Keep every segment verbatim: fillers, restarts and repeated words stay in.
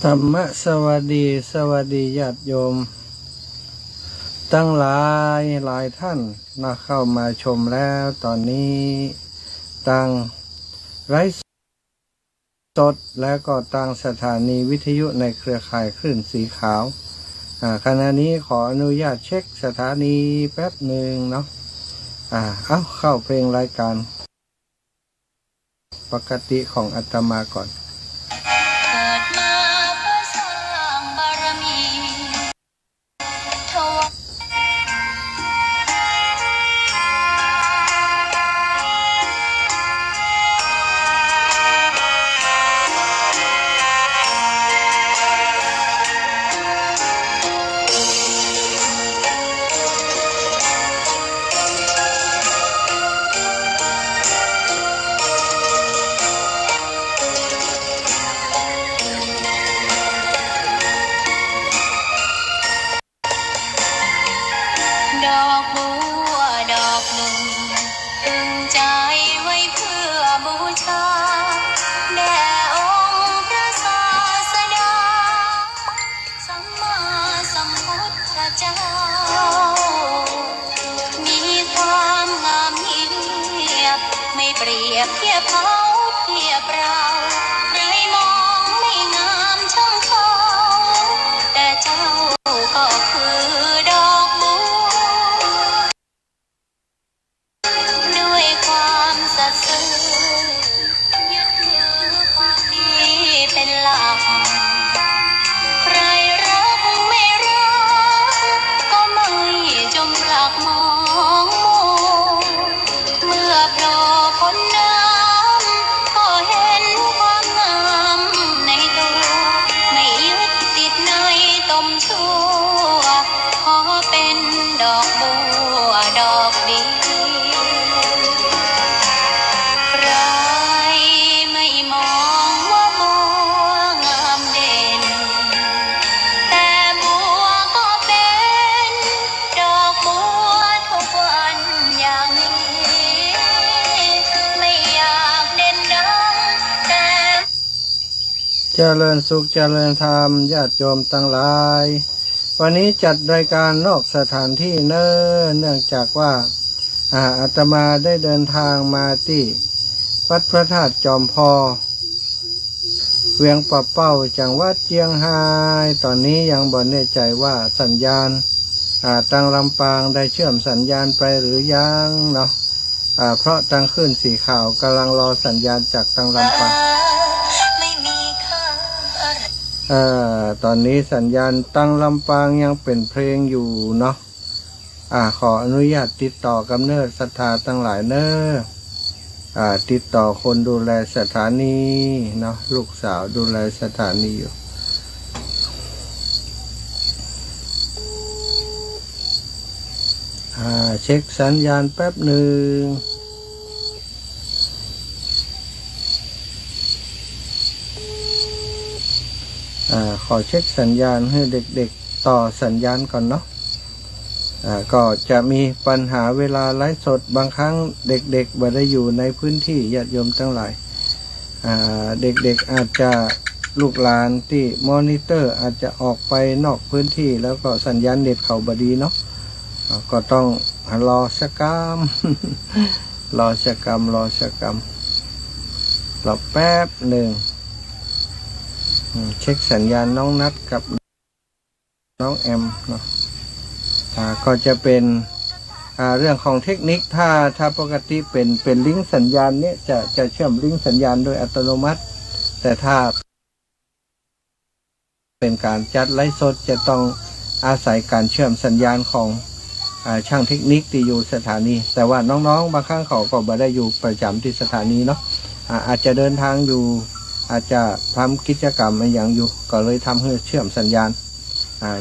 ธรรมะสวัสดี สวัสดีญาติโยมตังหลายหลายท่านนะ เข้ามาชมแล้วตอนนี้ตางไลฟ์สด แล้วก็ตางสถานีวิทยุในเครือข่ายคลื่นสีขาว อ่า ขณะนี้ขออนุญาตเช็คสถานีแป๊บหนึ่งเนาะ อ่า เอ้า เข้าเพลงรายการ ปกติของอาตมาก่อน เกิดมาเพื่อสร้างบารมี ถวาย ดอกบัวดอกหนึ่ง ตึงใจไว้เพื่อบูชา แด่องค์พระศาสดา สัมมาสัมพุทธเจ้า มีความงามเงียบ ไม่เปรียบเทียบเขาเทียบเรา ใครมองไม่งามช่างเขา แต่เจ้าก็คือดอกบัว ด้วยความสัตย์ซื่อ ยึดถือความดีเป็นหลัก ใครรักไม่รัก ก็ไม่จมปลักมองมัว เมื่อโผล่พ้นน้ำ ก็เห็นความงามในตัว ไม่ยึดติดในตมชั่ว ขอเป็นดอกบัวดอกเดียว ใครไม่มองว่าบัวงามเด่น แต่บัวก็เป็นดอกบัวทุกวันอย่างนี้ ไม่อยากเด่นดังแต่ เจริญสุขเจริญธรรมญาติโยมตังหลาย วันนี้จัดรายการนอกสถานที่เน้อ เนื่องจากว่า อ่า อาตมาได้เดินทางมาตี้วัดพระธาตุจอมพอ เวียงป่าเป้า จังหวัดเจียงฮาย ตอนนี้ยังบ่แน่ใจว่าสัญญาณ อ่า ตังลำปางได้เชื่อมสัญญาณไปหรือยังเนาะ อ่า เพราะตังคลื่นสีขาวกำลังรอสัญญาณจากตังลำปาง เอ่อ ตอนนี้สัญญาณตังลำปางยังเป๋นเพลงอยู่เนาะ อ่า ขออนุญาตติดต่อกับเน้อศรัทธาตังหลายเน้อ อ่า ติดต่อคนดูแลสถานีเนาะ ลูกสาวดูแลสถานีอยู่ อ่า เช็คสัญญาณแป๊บหนึ่ง อ่า ขอเช็คสัญญาณหื้อเด็กๆ ต่อสัญญาณก่อนเนาะ อ่า ก็จะมีปัญหาเวลาไลฟ์สด บางครั้งเด็กๆ บ่ได้อยู่ในพื้นที่ ญาติโยมตังหลาย อ่า เด็กๆ อาจจะ ลูกหลานตี้มอนิเตอร์อาจจะออกไปนอกพื้นที่ แล้วก็สัญญาณเน็ตเขาบ่ดีเนาะ อ่า ก็ต้องรอสักกำ รอสักกำ รอสักกำ รอแป๊บหนึ่ง อืม เช็คสัญญาณน้องนัทกับน้องแอมเนาะ อ่า ก็จะเป๋น อ่า เรื่องของเทคนิค ถ้า ถ้าปกติเป๋น เป๋นลิงก์สัญญาณเนี่ย จะ จะเชื่อมลิงก์สัญญาณโดยอัตโนมัติ แต่ถ้า เป๋นก๋านจัดไลฟ์สด จะต้องอาศัยก๋านเชื่อมสัญญาณของ อ่า ช่างเทคนิคตี้อยู่สถานี แต่ว่าน้องๆ บางครั้งเขาก็บ่ได้อยู่ประจ๋ำตี้สถานีเนาะ อ่า อาจจะเดินทางอยู่ อาจจะทำกิจกรรมอะหยังอยู่ ก็เลยทำหื้อเชื่อมสัญญาณ อ่า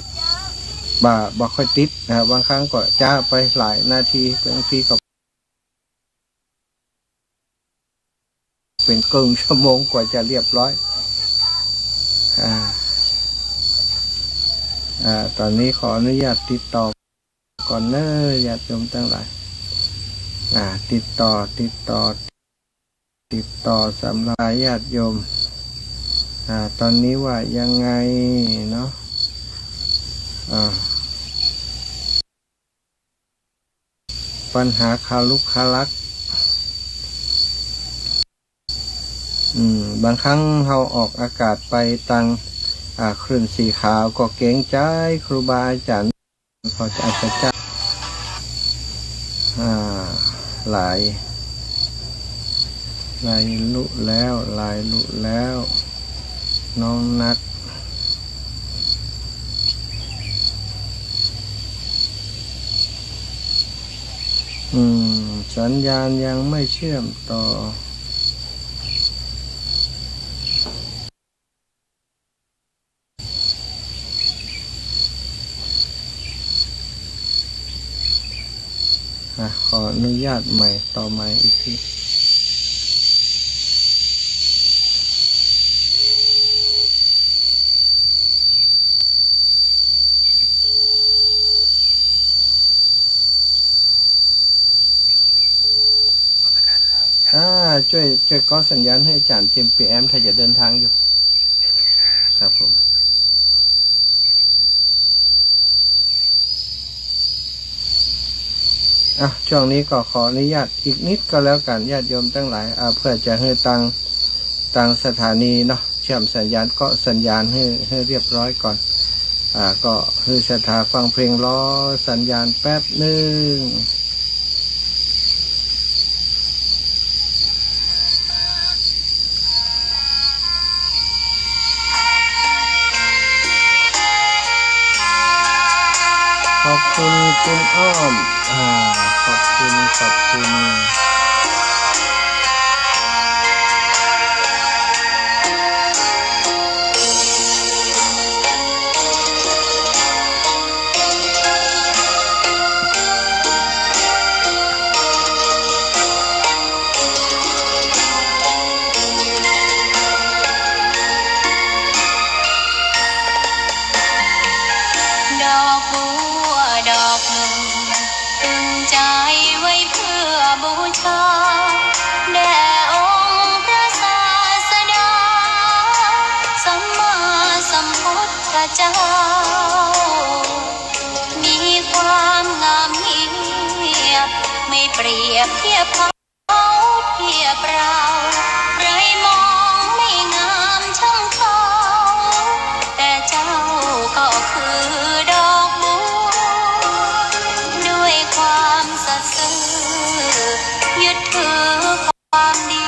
บ่ บ่ค่อยติดนะครับ บางครั้งก็จ๊าไปหลายนาที บางทีก็ เป๋นเกิ่งชั่วโมงกว่าจะเรียบร้อย อ่า อ่า ตอนนี้ขออนุญาตติดต่อก่อนเน้อ ญาติโยมตังหลาย อ่า ติดต่อ ติดต่อ ติดต่อสำหรับญาติโยม อ่า ตอนนี้ว่ายังไงเนาะ อ่า ปัญหาคาลุกคาลัก อืม บางครั้งเฮาออกอากาศไปตาง อ่า คลื่นสีขาวก็เกรงใจ๋ครูบาอาจารย์ พอจะอัศจรรย์ อ่า ไหล ไหลลุแล้ว ไหลลุแล้ว น้องนัด อืม สัญญาณยังไม่เชื่อมต่อ อ่ะ ขออนุญาตใหม่ ต่อใหม่อีกที อ่า จ้วย จ้วยก๊อตสัญญาณหื้ออาจ๋ารย์เจมส์ ปี เอ็ม ถ้าจะเดินทางอยู่ ครับผม อ่ะ ช่วงนี้ก็ขออนุญาตอีกนิดก็แล้วกั๋น ญาติโยมตังหลาย อ่า เพื่อจะหื้อตาง ตางสถานีเนาะ เชื่อมสัญญาณ ก๊อตสัญญาณหื้อ หื้อเรียบร้อยก่อน อ่า ก็หื้อศรัทธาฟังเพลง รอสัญญาณแป๊บนึ่ง ขอบคุณคุณอ้อม อ่า ขอบคุณ ขอบคุณ ดอกบัวดอกหนึ่ง ตึงใจไว้เพื่อบูชา แด่องค์พระศาสดา สัมมาสัมพุทธเจ้า มีความงามเยี่ยม ไม่เปรียบเทียบ เขาเทียบเรา ใครมองไม่งามช่างเขา แต่เจ้าก็คือดอกบัว ด้วยความสัตย์ซื่อ ยึดถือความดี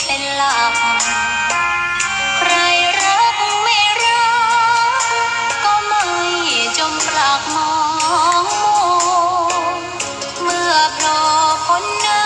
เป็นหลัก ใครรักไม่รัก ก็ไม่จงปลักมองมอง เมื่อโผล่พ้นหน้า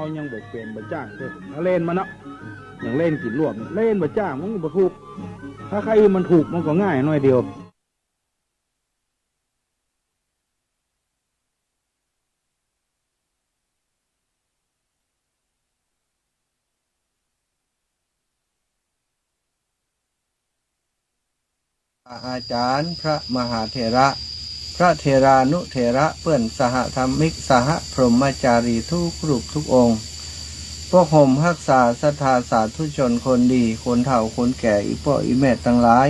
เขายังบ่เป๋นบ่จ้างเต๊อะ เล่นมาเนาะ อย่างเล่นกิ๋นร่วม เล่นบ่จ้าง มันก็บ่ถูก ถ้าใครมันถูกมันก็ง่ายหน่อยเดียว อาจ๋ารย์ พระมหาเถระ พระเถรานุเถระ เปื้อนสหธรรมิก สหพรหมจารีทุกรูปทุกองค์ ปกห่มฮักษาศรัทธาสาธุชนคนดี คนเฒ่าคนแก่ อี่ป้ออี่แม่ตังหลาย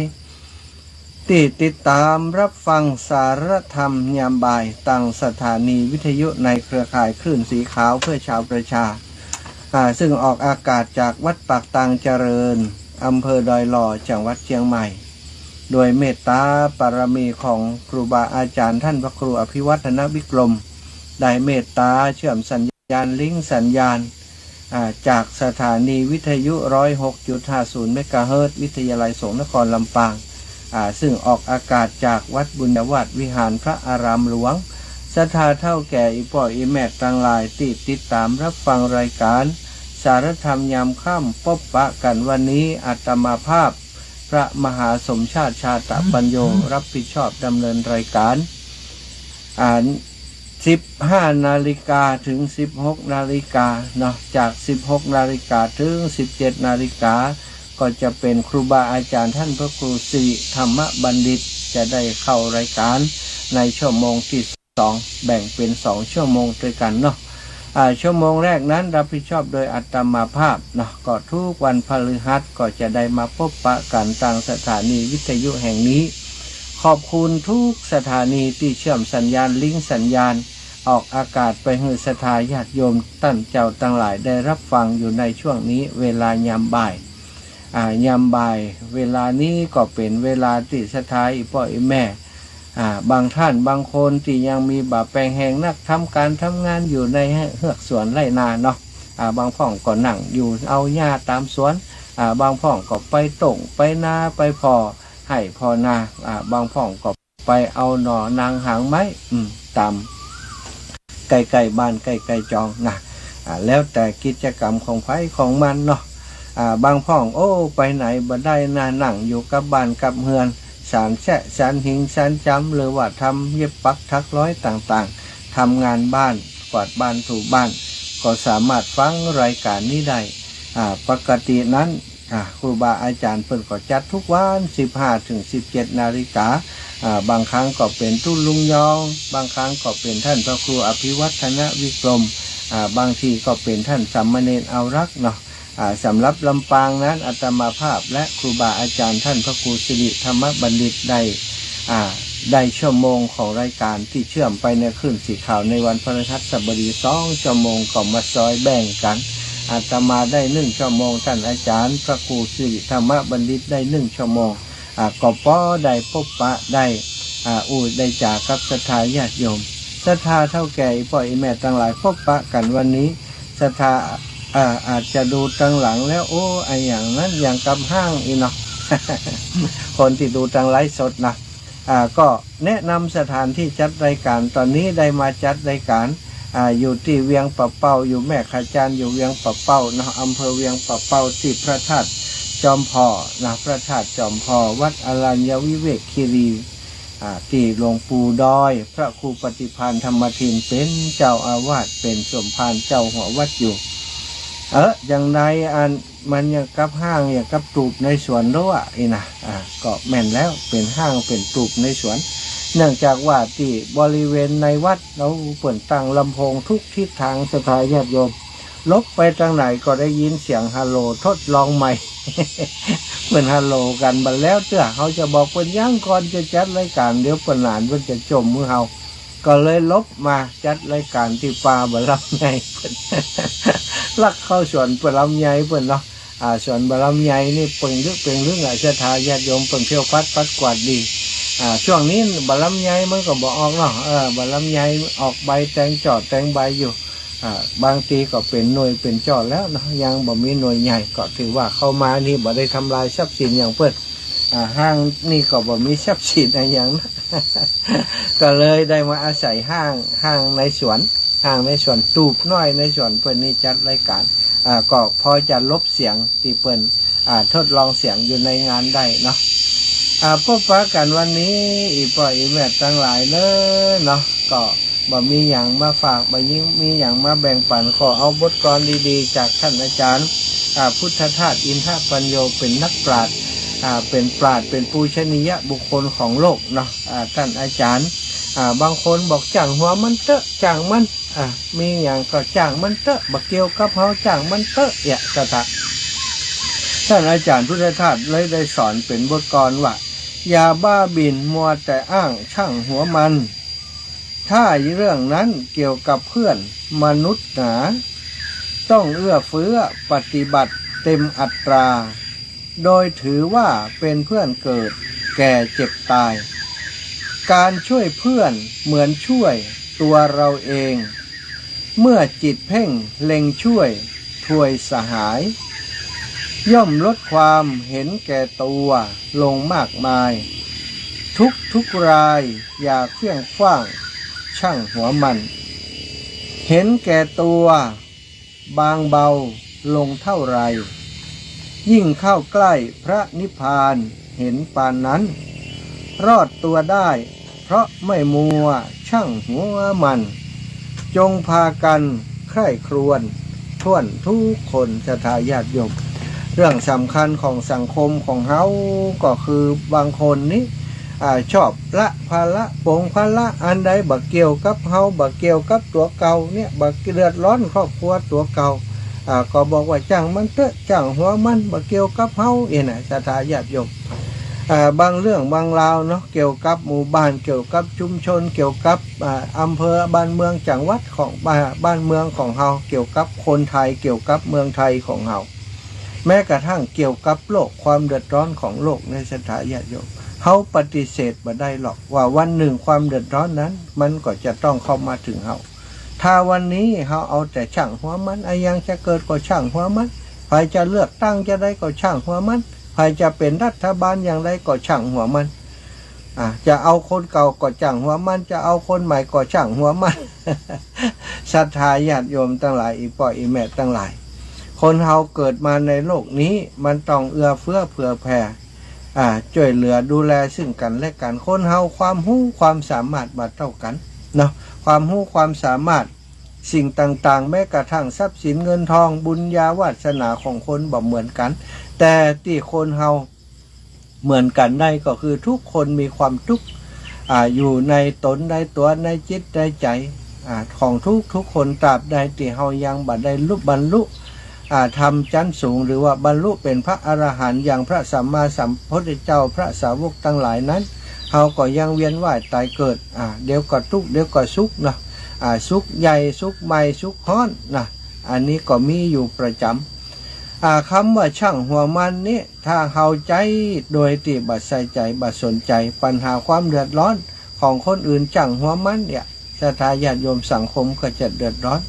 ตี้ติดต๋ามฮับฟังสารธรรมยามบ่าย ตางสถานีวิทยุในเครือข่ายคลื่นสีขาวเพื่อชาวประชา อ่า ซึ่งออกอากาศจากวัดปากตางเจริญ อำเภอดอยหล่อ จังหวัดเจียงใหม่ โดยเมตต๋าปารมีของครูบาอาจ๋ารย์ต้านพระครูอภิวัฒนวิกรม ได้เมตต๋าเชื่อมสัญญาณลิงก์สัญญาณ อ่า จากสถานีวิทยุ ร้อยหกจุดห้าศูนย์ เมกะเฮิรตซ์ วิทยาลัยสงฆ์นครลำปาง อ่า ซึ่งออกอากาศจากวัดบุญญาวาสวิหารพระอารามหลวง ศรัทธาเฒ่าแก่อี่ป้ออี่แม่ตังหลายตี้ติดต๋ามฮับฟังรายก๋านสารธรรมยามค่ำ ปบปะกั๋นวันนี้ อาตมาภาพ พระมหาสมชาติ ชาตะปัญโญ รับผิดชอบดำเนินรายก๋าน อ่า สิบห้านาฬิกาเถิงสิบหกนาฬิกาเนาะ จากสิบหกนาฬิกาเถิงสิบเจ็ดนาฬิกา ก็จะเป๋นครูบาอาจ๋ารย์ต้านพระครูสิริธรรมบัณฑิต จะได้เข้ารายก๋านในชั่วโมงตี้สอง แบ่งเป๋นสองชั่วโมงตวยกั๋นเนาะ อ่า ชั่วโมงแรกนั้นรับผิดชอบโดยอาตมาภาพเนาะ ก็ทุกวันพฤหัสก็จะได้มาปบปะกั๋นตางสถานีวิทยุแห่งนี้ ขอบคุณทุกสถานีตี้เชื่อมสัญญาณลิงก์สัญญาณ ออกอากาศไปหื้อศรัทธาญาติโยมต้านเจ้าตังหลายได้ฮับฟังอยู่ในช่วงนี้ เวลายามบ่าย อ่า ยามบ่าย เวลานี้ก็เป๋นเวลาตี้ศรัทธาอี่ป้ออี่แม่ อ่า บางต้านบางคนตี้ยังมีบ่าแปงแฮงนัก ทำก๋านทำงานอยู่ในเฮือกสวนไฮ่นาเนาะ อ่า บางพ่องก็นั่งอยู่เอาหญ้าต๋ามสวน อ่า บางพ่องก็ไปต้งไปนา ไปผ่อไฮ่ผ่อนา อ่า บางพ่องก็ ไปเอาหน่อนางหางไม้ อืม ต๋ามใก้ๆ บ้านใก้ๆ จองนะ อ่า แล้วแต่กิจกรรมของใผของมันเนาะ อ่า บางพ่อง โอ้ ไปไหนบ่ได้นะ นั่งอยู่กับบ้านกับเฮือน สานแซะ สานหิง สานจ๋ำ หรือว่าทำเย็บปักถักร้อยต่างๆ ทำงานบ้าน กวาดบ้านถูบ้าน ก็สามารถฟังรายก๋านนี้ได้ อ่า ปกตินั้น อ่า ครูบาอาจ๋ารย์เปิ้นก็จัดทุกวัน สิบห้าเถิงสิบเจ็ดนาฬิกา อ่า บางครั้งก็เป๋นตุ๊ลุงยอง บางครั้งก็เป๋นต้านพระครูอภิวัฒนวิกรม อ่า บางทีก็เป๋นต้านสามเณรอารักษ์เนาะ อ่า สำหรับลำปางนั้น อาตมาภาพและครูบาอาจ๋ารย์ต้านพระครูสิริธรรมบัณฑิตได้ อ่า ได้ชั่วโมงของรายก๋านตี้เชื่อมไปในคลื่นสีขาวในวันพฤหัสบดีสองชั่วโมง ก็มาซอยแบ่งกั๋น อาตมาได้นึ่งชั่วโมง ต้านอาจ๋ารย์พระครูสิริธรรมบัณฑิตได้นึ่งชั่วโมง อ่า ก็ปอได้ปบปะได้ อ่า อู้ได้จ๋ากับศรัทธาญาติโยม ศรัทธาเฒ่าแก่อี่ป้ออี่แม่ตังหลาย ปบปะกั๋นวันนี้ ศรัทธา อ่า อาจจะดูตางหลังแล้ว โอ้ อะหยังนั้น อย่างกับห้างอี้เนาะ คนตี้ดูตางไลฟ์สดนะ อ่า ก็แนะนำสถานตี้จัดรายก๋าน ต๋อนนี้ได้มาจัดรายก๋าน อ่า อยู่ตี้เวียงป่าเป้า อยู่แม่ขะจาน อยู่เวียงป่าเป้าเนาะ อำเภอเวียงป่าเป้า ตี้พระธาตุจอมผ่อนะ พระธาตุจอมผ่อ วัดอรัญญวิเวกคีรี อ่า ตี้หลวงปู่ดอย พระครูปฏิภาณธรรมทิน เป๋นเจ้าอาวาส เป๋นสมภารเจ้าหัววัดอยู่ เออ อย่างใดอัน มันอย่างกับห้างอย่างกับตูบในสวนรั้วอี้นะ อ่า ก็แม่นแล้ว เป๋นห้างเป๋นตูบในสวน เนื่องจากว่าตี้บริเวณในวัดเฮาเปิ้นตั้งลำโพงทุกทิศตาง ศรัทธาญาติโยม หลบไปตางไหนก็ได้ยินเสียงฮัลโหล ทดลองใหม่ เปิ้นฮัลโหลกั๋น บ่แล้วเตื้อ เฮาจะบอกเปิ้นยังก่อนจะจัดรายก๋าน เดี๋ยวเปิ้นหลานเปิ้นจะจ่มหื้อเฮา ก็เลยหลบมาจัดรายก๋านตี้ป่าบ่าลำใหญ่ ลักเข้าสวนบ่าลำใหญ่เปิ้นเนาะ อ่า สวนบ่าลำใหญ่นี่เปิงลึกเปิงลึกอะ ศรัทธาญาติโยมเปิ้นเที่ยวปัดปัดกวาดดี อ่า ช่วงนี้บ่าลำใหญ่มันก็บ่ออกเนาะ เออ บ่าลำใหญ่ออกใบแตงจ่อแตงใบอยู่ อ่า บางทีก็เป๋นหน่วยเป๋นจ่อแล้วเนาะ ยังบ่มีหน่วยใหญ่ ก็ถือว่าเข้ามานี่บ่ได้ทำลายทรัพย์สินหยังเปิ้น อ่า ห้างนี่ก็บ่มีทรัพย์สินอะหยังนะ ก็เลยได้มาอาศัยห้าง ห้างในสวน ตางในสวน ตูบน้อยในสวนเปิ้นนี่จัดรายก๋าน อ่า ก็พอจะลบเสียงตี้เปิ้น อ่า ทดลองเสียงอยู่ในงานได้เนาะ อ่า พบปะกั๋นวันนี้ อี่ป้ออี่แม่ตังหลายเน่อเนาะ ก็บ่มีหยังมาฝาก บ่มีหยังมาแบ่งปั๋น ขอเอาบทกลอนดีๆ จากต้านอาจ๋ารย์ อ่า พุทธทาสอินทปัญโญ เป๋นนักปราชญ์ อ่า เป๋นปราชญ์ เป๋นปูชนียบุคคลของโลกเนาะ อ่า ต้านอาจ๋ารย์ อ่า บางคนบอก "จ้างหัวมันเต๊อะ จ้างมัน" อ่ะ มีหยังก็จ้างมันเต๊อะ บ่เกี่ยวกับเฮา จ้างมันเต๊อะ เอี่ย สถา ต้านอาจ๋ารย์พุทธทาสเลยได้สอนเป๋นบทกลอนว่า อย่าบ้าบิ่นมัวแต่อ้างช่างหัวมัน ถ้าเรื่องนั้นเกี่ยวกับเพื่อนมนุษย์หนา ต้องเอื้อเฟื้อปฏิบัติเต็มอัตรา โดยถือว่าเป็นเพื่อนเกิดแก่เจ็บตาย การช่วยเพื่อนเหมือนช่วยตัวเราเอง เมื่อจิตเพ่งเล็งช่วยถวยสหาย ย่อมลดความเห็นแก่ตัวลงมากมาย ทุกทุกรายอย่าเคว้งคว้างช่างหัวมัน เห็นแก่ตัว บางเบาลงเท่าไร ยิ่งเข้าใกล้พระนิพพานเห็นปานนั้น รอดตัวได้เพราะไม่มัวช่างหัวมัน จงพากันใคร่ครวญถ้วนทุกคน ศรัทธาญาติโยม เรื่องสำคัญของสังคมของเฮาก็คือบางคนนี่ อ่า ชอบละภาระ ป๋งภาระ อันใดบ่เกี่ยวกับเฮา บ่เกี่ยวกับตั๋วเก่าเนี่ย บ่เดือดร้อนครอบครัวตั๋วเก่า อ่า ก็บอกว่าจ้างมันเต๊อะ จ้างหัวมัน บ่เกี่ยวกับเฮา เอ็นะ ศรัทธาญาติโยม อ่า บางเรื่องบางราวเนาะ เกี่ยวกับหมู่บ้าน เกี่ยวกับชุมชน เกี่ยวกับ อ่า อำเภอ บ้านเมือง จังหวัดของ บ้าน บ้านเมืองของเฮา เกี่ยวกับคนไทย เกี่ยวกับเมืองไทยของเฮา แม้กระทั่งเกี่ยวกับโลก ความเดือดร้อนของโลกใน ศรัทธาญาติโยม เฮาปฏิเสธบ่ได้หรอกว่าวันหนึ่งความเดือดร้อนนั้นมันก็จะต้องเข้ามาถึงเฮา ถ้าวันนี้เฮาเอาแต่ช่างหัวมัน อะหยังจะเกิดก็ช่างหัวมัน ใผจะเลือกตั้งจะใดก็ช่างหัวมัน ใผจะเป๋นรัฐบาลอย่างใดก็ช่างหัวมัน อ่ะ จะเอาคนเก่าก็จ้างหัวมัน จะเอาคนใหม่ก็จ้างหัวมัน ศรัทธาญาติโยมตังหลาย อี่ป้ออี่แม่ตังหลาย คนเฮาเกิดมาในโลกนี้ มันต้องเอื้อเฟื้อเผื่อแผ่ อ่า จ้วยเหลือดูแลซึ่งกั๋นและกั๋น คนเฮาความฮู้ความสามารถบ่เต้ากั๋นเนาะ ความฮู้ความสามารถ สิ่งต่างๆ แม้กระทั่งทรัพย์สินเงินทอง บุญญาวาสนาของคนบ่เหมือนกั๋น แต่ตี้คนเฮา เหมือนกั๋นได้ก็คือทุกคนมีความทุกข์ อ่า อยู่ในต๋นในตั๋วในจิตในใจ๋ อ่า ของทุกๆ คน ตราบใดตี้เฮายังบ่ได้ลุบรรลุ อ่า ธรรมจั้นสูง หรือว่าบรรลุเป๋นพระอรหันต์อย่างพระสัมมาสัมพุทธเจ้า พระสาวกตังหลายนั้น เฮาก็ยังเวียนว่ายต๋ายเกิด อ่า เดี๋ยวก็ตุ๊กข์ เดี๋ยวก็สุขเนาะ อ่า สุขใหญ่ สุขใหม่ สุขฮ้อนนะ อันนี้ก็มีอยู่ประจ๋ำ อ่า คำว่าจ้างหัวมันนี้ ถ้าเฮาใจ๊โดยตี้บ่ใส่ใจ๋ บ่สนใจ๋ ปัญหาความเดือดร้อนของคนอื่น จ้างหัวมันเนี่ย ศรัทธาญาติโยม สังคมก็จะเดือดร้อน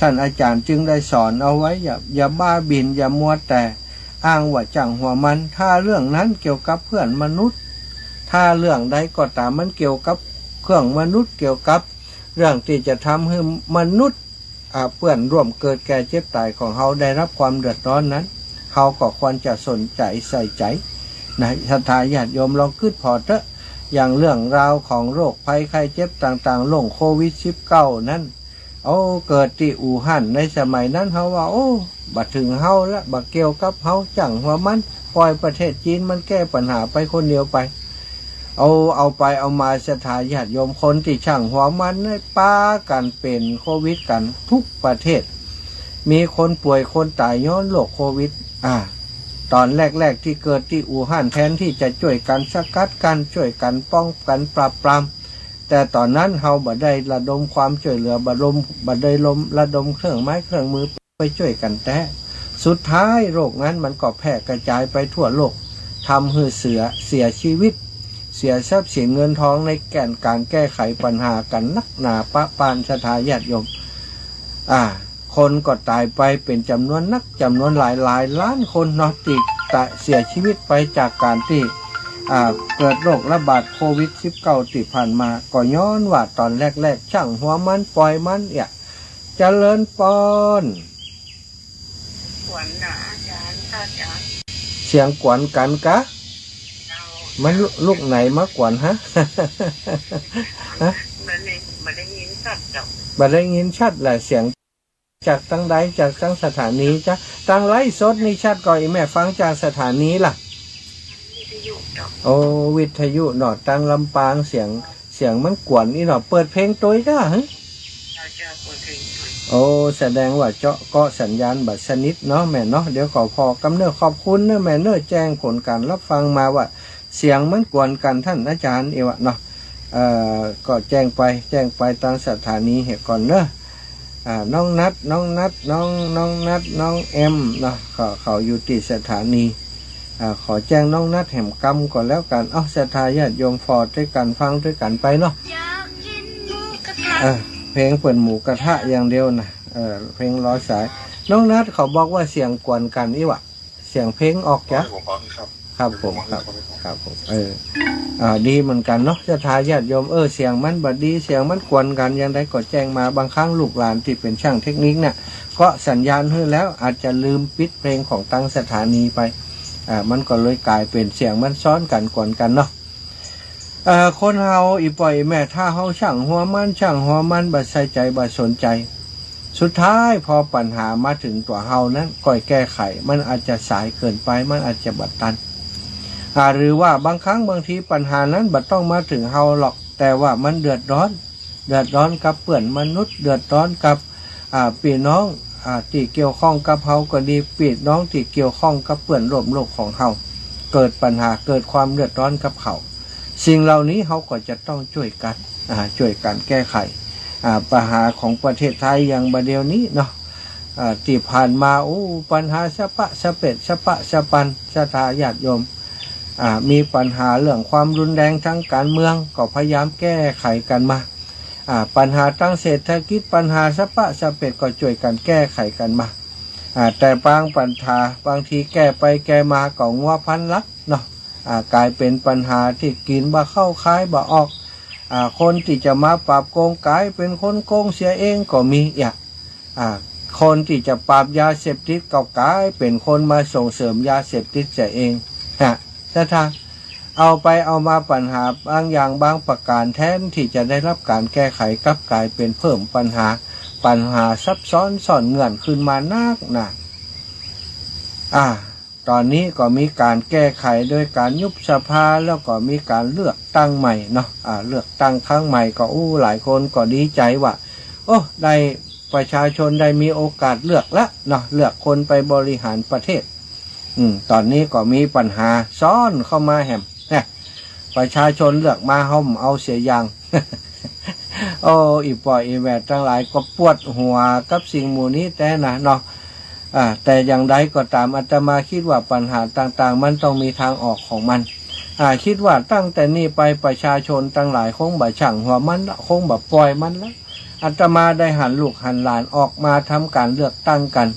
ต้านอาจ๋ารย์จึงได้สอนเอาไว้ อย่า อย่าบ้าบิ่น อย่ามัวแต่อ้างว่าจ้างหัวมัน ถ้าเรื่องนั้นเกี่ยวกับเพื่อนมนุษย์ ถ้าเรื่องใดก็ต๋ามมันเกี่ยวกับเครื่องมนุษย์ เกี่ยวกับเรื่องตี้จะทำหื้อมนุษย์ อ่า เปื้อนร่วมเกิดแก่เจ็บต๋ายของเฮาได้รับความเดือดร้อนนั้น เฮาก็ควรจะสนใจ๋ใส่ใจ๋นะ ศรัทธาญาติโยมลองกึ๊ดผ่อเต๊อะ อย่างเรื่องราวของโรคภัยไข้เจ็บต่างๆ โรคโควิดสิบเก้านั้น โอ้ เกิดตี้อู่ฮั่น ในสมัยนั้นเฮาว่า โอ้ บ่เถิงเฮาละ บ่เกี่ยวกับเฮา จ้างหัวมัน ป่อยประเทศจีนมันแก้ปัญหาไปคนเดียวไป เอา เอาไปเอามา ศรัทธาญาติโยม คนตี้จ้างหัวมันนั้นปากั๋นเป๋นโควิดกั๋นทุกประเทศ มีคนป่วยคนต๋ายย้อนโรคโควิด อ่า ต๋อนแรกๆ ตี้เกิดตี้อู่ฮั่น แทนตี้จะจ้วยกั๋นสกัดกั้น จ้วยกั๋นป้องกั๋นปราบปราม แต่ต๋อนนั้นเฮาบ่ได้ระดมความจ้วยเหลือ บ่ดม บ่ได้ลม ระดมเครื่องไม้เครื่องมือ ไปจ้วยกั๋นแต๊ สุดท้ายโรคนั้นมันก็แพร่กระจายไปทั่วโลก ทำหื้อเสีย เสียชีวิต เสียทรัพย์สินเงินทองในแก่นก๋านแก้ไขปัญหากั๋นนักหนาปะปาน ศรัทธาญาติโยม อ่า คนก็ต๋ายไปเป๋นจ๋ำนวนนัก จ๋ำนวนหลายหลายล้านคนเนาะ ตี้ต๋าย เสียชีวิตไปจากก๋านตี้ อ่า เกิดโรคระบาดโควิดสิบเก้าตี้ผ่านมา ก็ย้อนว่าต๋อนแรกๆ จ้างหัวมัน ป่อยมัน เนี่ย เจริญปอน กวนนะอาจ๋ารย์ พระอาจ๋ารย์ เสียงกวนกั๋นกา เจ้า มันลุกไหนมากวนฮะ ฮะ บ่ได้ บ่ได้ยินชัดเจ้า บ่ได้ยินชัดแหละ เสียงจากตังใด จากตังสถานีจ๊ะ ตังไลฟ์สดนี่ชัดก่อ อีแม่ฟังจากสถานีล่ะ วิทยุเจ้า โอ้ วิทยุเนาะ ตังลำปาง เสียง เสียงมันกวนอี้เนาะ เปิดเพลงตวยกา ฮะ เจ้า เปิดเพลงตวย โอ้ แสดงว่าเจาะเกาะสัญญาณบ่สนิทเนาะแม่เนาะ เดี๋ยวก็ผ่อกำเน้อ ขอบคุณเน้อแม่เน้อ แจ้งผลก๋านฮับฟังมาว่าเสียงมันกวนกั๋น ต้านอาจ๋ารย์ เอวะเนาะ เอ่อ ก็แจ้งไป แจ้งไปตางสถานีเหียก่อนเน้อ อ่า น้องนัท น้องนัท น้อง น้องนัท น้องแอมเนาะ เขา เขาอยู่ตี้สถานี อ่า ขอแจ้งน้องนัทแหมกำก่อนแล้วกั๋น เอ้า ศรัทธาญาติโยมผ่อตวยกั๋น ฟังตวยกั๋นไปเนาะ อยากกินหมูกระทะ เออ เพลงเปิ้นหมูกระทะอย่างเดียวนะ เออ เพลงรอสาย น้องนัทเขาบอกว่าเสียงกวนกั๋นอี้วะ เสียงเพลงออกจ๊ะ ครับผม ครับ ครับผม เออ อ่า ดีเหมือนกั๋นเนาะ ศรัทธาญาติโยม เออ เสียงมันบ่ดี เสียงมันกวนกั๋น อย่างใดก็แจ้งมา บางครั้งลูกหลานตี้เป๋นช่างเทคนิคเนี่ย ก็สัญญาณหื้อแล้ว อาจจะลืมปิดเพลงของตางสถานีไป อ่า มันก็เลยก๋ายเป๋นเสียงมันซ้อนกั๋น กวนกั๋นเนาะ เอ่อ คนเฮาอี่ป้ออี่แม่ ถ้าเฮาช่างหัวมัน ช่างหัวมัน บ่ใส่ใจ๋ บ่สนใจ๋ สุดท้ายผ่อปัญหามาเถิงตั๋วเฮานั้น ก้อยแก้ไข มันอาจจะสายเกินไป มันอาจจะบ่ตัน อ่า หรือว่าบางครั้งบางทีปัญหานั้นบ่ต้องมาเถิงเฮาหรอก แต่ว่ามันเดือดร้อน เดือดร้อนกับเปื้อนมนุษย์ เดือดร้อนกับ อ่า ปี้น้อง อ่า ตี้เกี่ยวข้องกับเฮาก็ดี ปี้น้องตี้เกี่ยวข้องกับเปื้อนร่วมโลกของเฮา เกิดปัญหา เกิดความเดือดร้อนกับเขา สิ่งเหล่านี้เฮาก็จะต้องจ้วยกั๋น อ่า จ้วยกั๋นแก้ไข อ่า ปัญหาของประเทศไทยอย่างบ่าเดี่ยวนี้เนาะ อ่า ตี้ผ่านมา โอ้ ปัญหาสะปะสะเปะ สะปะสะปัน ศรัทธาญาติโยม อ่า มีปัญหาเรื่องความรุนแรงทางก๋านเมือง ก็พยายามแก้ไขกั๋นมา อ่า ปัญหาตางเศรษฐกิจ ปัญหาสะปะสะเปะ ก็จ้วยกั๋นแก้ไขกั๋นมา อ่า แต่บางปัญหา บางทีแก้ไปแก้มาก็งัวพันหลักเนาะ อ่า ก๋ายเป๋นปัญหาตี้กิ๋นบ่เข้าคายบ่ออก อ่า คนตี้จะมาปราบโกงก๋ายเป๋นคนโกงเสียเองก็มีอ่ะ อ่า คนตี้จะปราบยาเสพติดก็ก๋ายเป๋นคนมาส่งเสริมยาเสพติดเสียเอง ฮะ ศรัทธา เอาไปเอามาปัญหาบางอย่างบางประก๋านแทนตี้จะได้ฮับก๋านแก้ไขกลับก๋ายเป๋นเพิ่มปัญหา ปัญหาซับซ้อนซ่อนเงื่อนขึ้นมานักหนา อ่า ต๋อนนี้ก็มีก๋านแก้ไขโดยก๋านยุบสภา แล้วก็มีก๋านเลือกตั้งใหม่เนาะ อ่า เลือกตั้งครั้งใหม่ก็ อู้ หลายคนก็ดีใจ๋ว่า โอ้ ได้ ประชาชนได้มีโอกาสเลือกแล้วเนาะ เลือกคนไปบริหารประเทศ อืม ต๋อนนี้ก็มีปัญหาซ้อนเข้ามาแหม เนี่ย ประชาชนเลือกมาเฮาบ่เอาเสียอย่าง โอ้ อี่ป้ออี่แม่ตังหลายก็ปวดหัวกับสิ่งหมู่นี้แต๊นะเนาะ อ่า แต่อย่างใดก็ต๋าม อาตมาคิดว่าปัญหาต่างๆ มันต้องมีตางออกของมัน อ่า คิดว่าตั้งแต่นี้ไปประชาชนตังหลายคงบ่ช่างหัวมันละ คงบ่ป่อยมันละ อาตมาได้หันลูกหันหลานออกมาทำก๋านเลือกตั้งกั๋น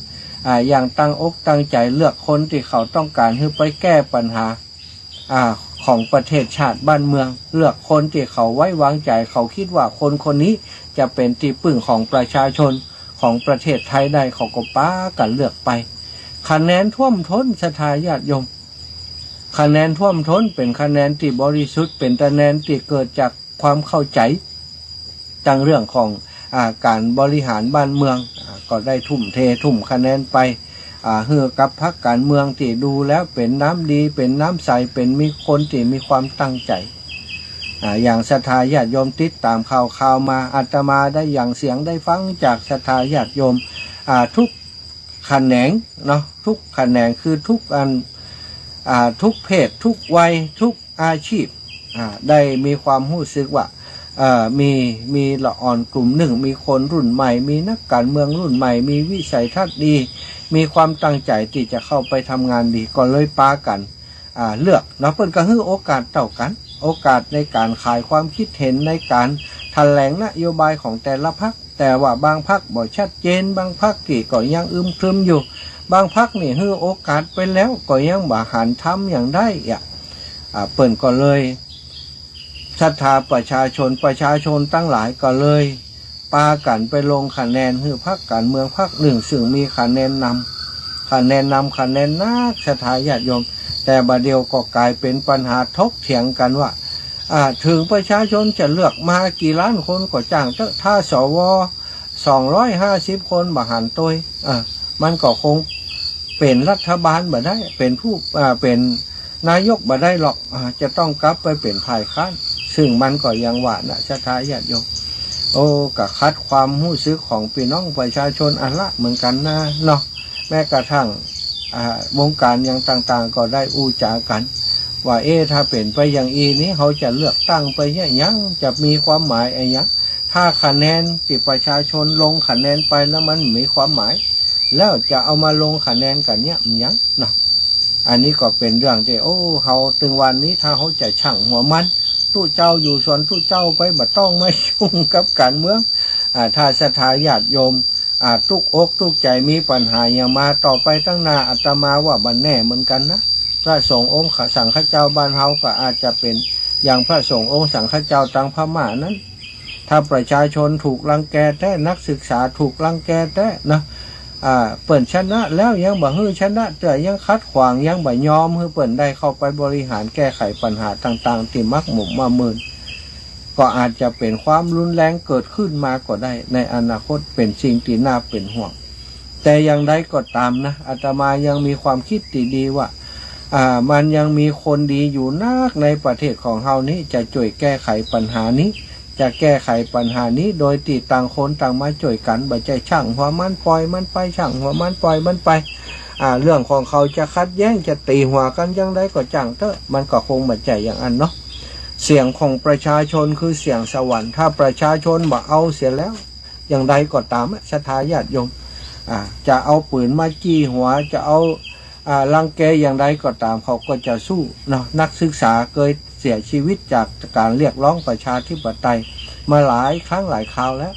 อ่า อย่างตั้งอกตั้งใจ๋เลือกคนตี้เขาต้องก๋านหื้อไปแก้ปัญหา อ่า ของประเทศชาติบ้านเมือง เลือกคนตี้เขาไว้วางใจ๋ เขาคิดว่าคนคนนี้จะเป๋นตี้ปึ้งของประชาชนของประเทศไทยได้ เขาก็ปากั๋นเลือกไป คะแนนท่วมท้น ศรัทธาญาติโยม คะแนนท่วมท้น เป๋นคะแนนตี้บริสุทธิ์ เป๋นคะแนนตี้เกิดจากความเข้าใจ๋ ตังเรื่องของ อ่า ก๋านบริหารบ้านเมือง อ่า ก็ได้ทุ่มเททุ่มคะแนนไป อ่า หื้อกับพรรคก๋านเมืองตี้ดูแล้วเป๋นน้ำดี เป๋นน้ำใส เป๋นมีคนตี้มีความตั้งใจ๋ อ่า อย่างศรัทธาญาติโยมติดต๋ามข่าวๆ มา อาตมาได้หยั่งเสียงได้ฟังจากศรัทธาญาติโยม อ่า ทุกแขนงเนาะ ทุกแขนงคือทุกอัน อ่า ทุกเพศ ทุกวัย ทุกอาชีพ อ่า ได้มีความฮู้สึกว่า เอ่อ มี มีละอ่อนกลุ่มนึ่ง มีคนรุ่นใหม่ มีนักก๋านเมืองรุ่นใหม่ มีวิสัยทัศน์ดี มีความตั้งใจ๋ตี้จะเข้าไปทำงานดี ก็เลยปากั๋น อ่า เลือกเนาะ เปิ้นก็หื้อโอกาสเต้ากั๋น โอกาสในก๋านขายความคิดเห็น ในก๋านแถลงนโยบายของแต่ละพรรค แต่ว่าบางพรรคบ่ชัดเจน บางพรรคตี้ก็ยังอึมครึมอยู่ บางพรรคนี่หื้อโอกาสไปแล้วก็ยังบ่หันทำอย่างใดอ่ะ อ่า เปิ้นก็เลย ศรัทธาประชาชน ประชาชนตังหลายก็เลย ปากั๋นไปลงคะแนนหื้อพรรคก๋านเมืองพรรคนึ่ง ซึ่งมีคะแนนนำ คะแนนนำ คะแนนนัก ศรัทธาญาติโยม แต่บ่าเดี่ยวก็ก๋ายเป๋นปัญหาถกเถียงกั๋นว่า อ่า เถิงประชาชนจะเลือกมากี่ล้านคนก็จ้างเต๊อะ ถ้า สว สองร้อยห้าสิบคนบ่หันโตย อ่า มันก็คงเป๋นรัฐบาลบ่ได้ เป๋นผู้ อ่า เป๋นนายกบ่ได้หรอก อ่า จะต้องกลับไปเป๋นฝ่ายค้าน ซึ่งมันก็อย่างว่านะ ศรัทธาญาติโยม โอ้ ก็ขัดความฮู้สึกของปี้น้องประชาชนอันละเหมือนกั๋นนะเนาะ แม้กระทั่ง อ่า วงก๋านอย่างต่างๆ ก็ได้อู้จ๋ากั๋น ว่า เอ๊ะ ถ้าเป๋นไปอย่างอี้นี่ เฮาจะเลือกตั้งไปเนี่ยหยัง จะมีความหมายอะหยัง ถ้าคะแนนตี้ประชาชนลงคะแนนไปแล้วมันมีความหมาย แล้วจะเอามาลงคะแนนกั๋นเนี่ยมันหยังเนาะ อันนี้ก็เป๋นเรื่องตี้ โอ้ เฮาตึงวันนี้ถ้าเฮาจะชั่งหัวมัน ตุ๊เจ้าอยู่ส่วนตุ๊เจ้าไป บ่ต้องมายุ่งกับก๋านเมือง อ่า ถ้าศรัทธาญาติโยม อ่า ตุ๊กอกตุ๊กใจ๋ มีปัญหาหยังมาต่อไปตังหน้า อาตมาว่าบ่แน่เหมือนกั๋นนะ พระสงฆ์องค์สังฆเจ้าบ้านเฮาก็อาจจะเป๋นอย่างพระสงฆ์องค์สังฆเจ้าตางพม่านั้น ถ้าประชาชนถูกรังแกแต๊ นักศึกษาถูกรังแกแต๊นะ อ่า เปิ้นชนะแล้วยังบ่หื้อชนะเตื้อ ยังขัดขวาง ยังบ่ยอมหื้อเปิ้นได้เข้าไปบริหารแก้ไขปัญหาต่างๆ ตี้มักหมกมุ่น ก็อาจจะเป๋นความรุนแรงเกิดขึ้นมาก็ได้ในอนาคต เป๋นสิ่งตี้น่าเป๋นห่วง แต่อย่างใดก็ต๋ามนะ อาตมายังมีความกึ๊ดตี้ดีว่า อ่า มันยังมีคนดีอยู่นักในประเทศของเฮานี้ จะจ้วยแก้ไขปัญหานี้ จะแก้ไขปัญหานี้โดยตี้ต่างคนต่างมาจ้วยกั๋น บ่ใจ้ชั่งหัวมันป่อยมันไป ชั่งหัวมันป่อยมันไป อ่า เรื่องของเขาจะขัดแย้ง จะตี๋หัวกั๋นอย่างใดก็จ้างเต๊อะ มันก็คงบ่ใจ้อย่างอั้นเนาะ เสียงของประชาชนคือเสียงสวรรค์ ถ้าประชาชนบ่เอาเสียแล้ว อย่างใดก็ต๋ามอะ ศรัทธาญาติโยม อ่า จะเอาปืนมาจี้หัว จะเอา อ่า รังแกอย่างใดก็ต๋าม เขาก็จะสู้เนาะ นักศึกษาเกยเสียชีวิตจากก๋านเรียกร้องประชาธิปไตยมาหลายครั้งหลายคราวแล้ว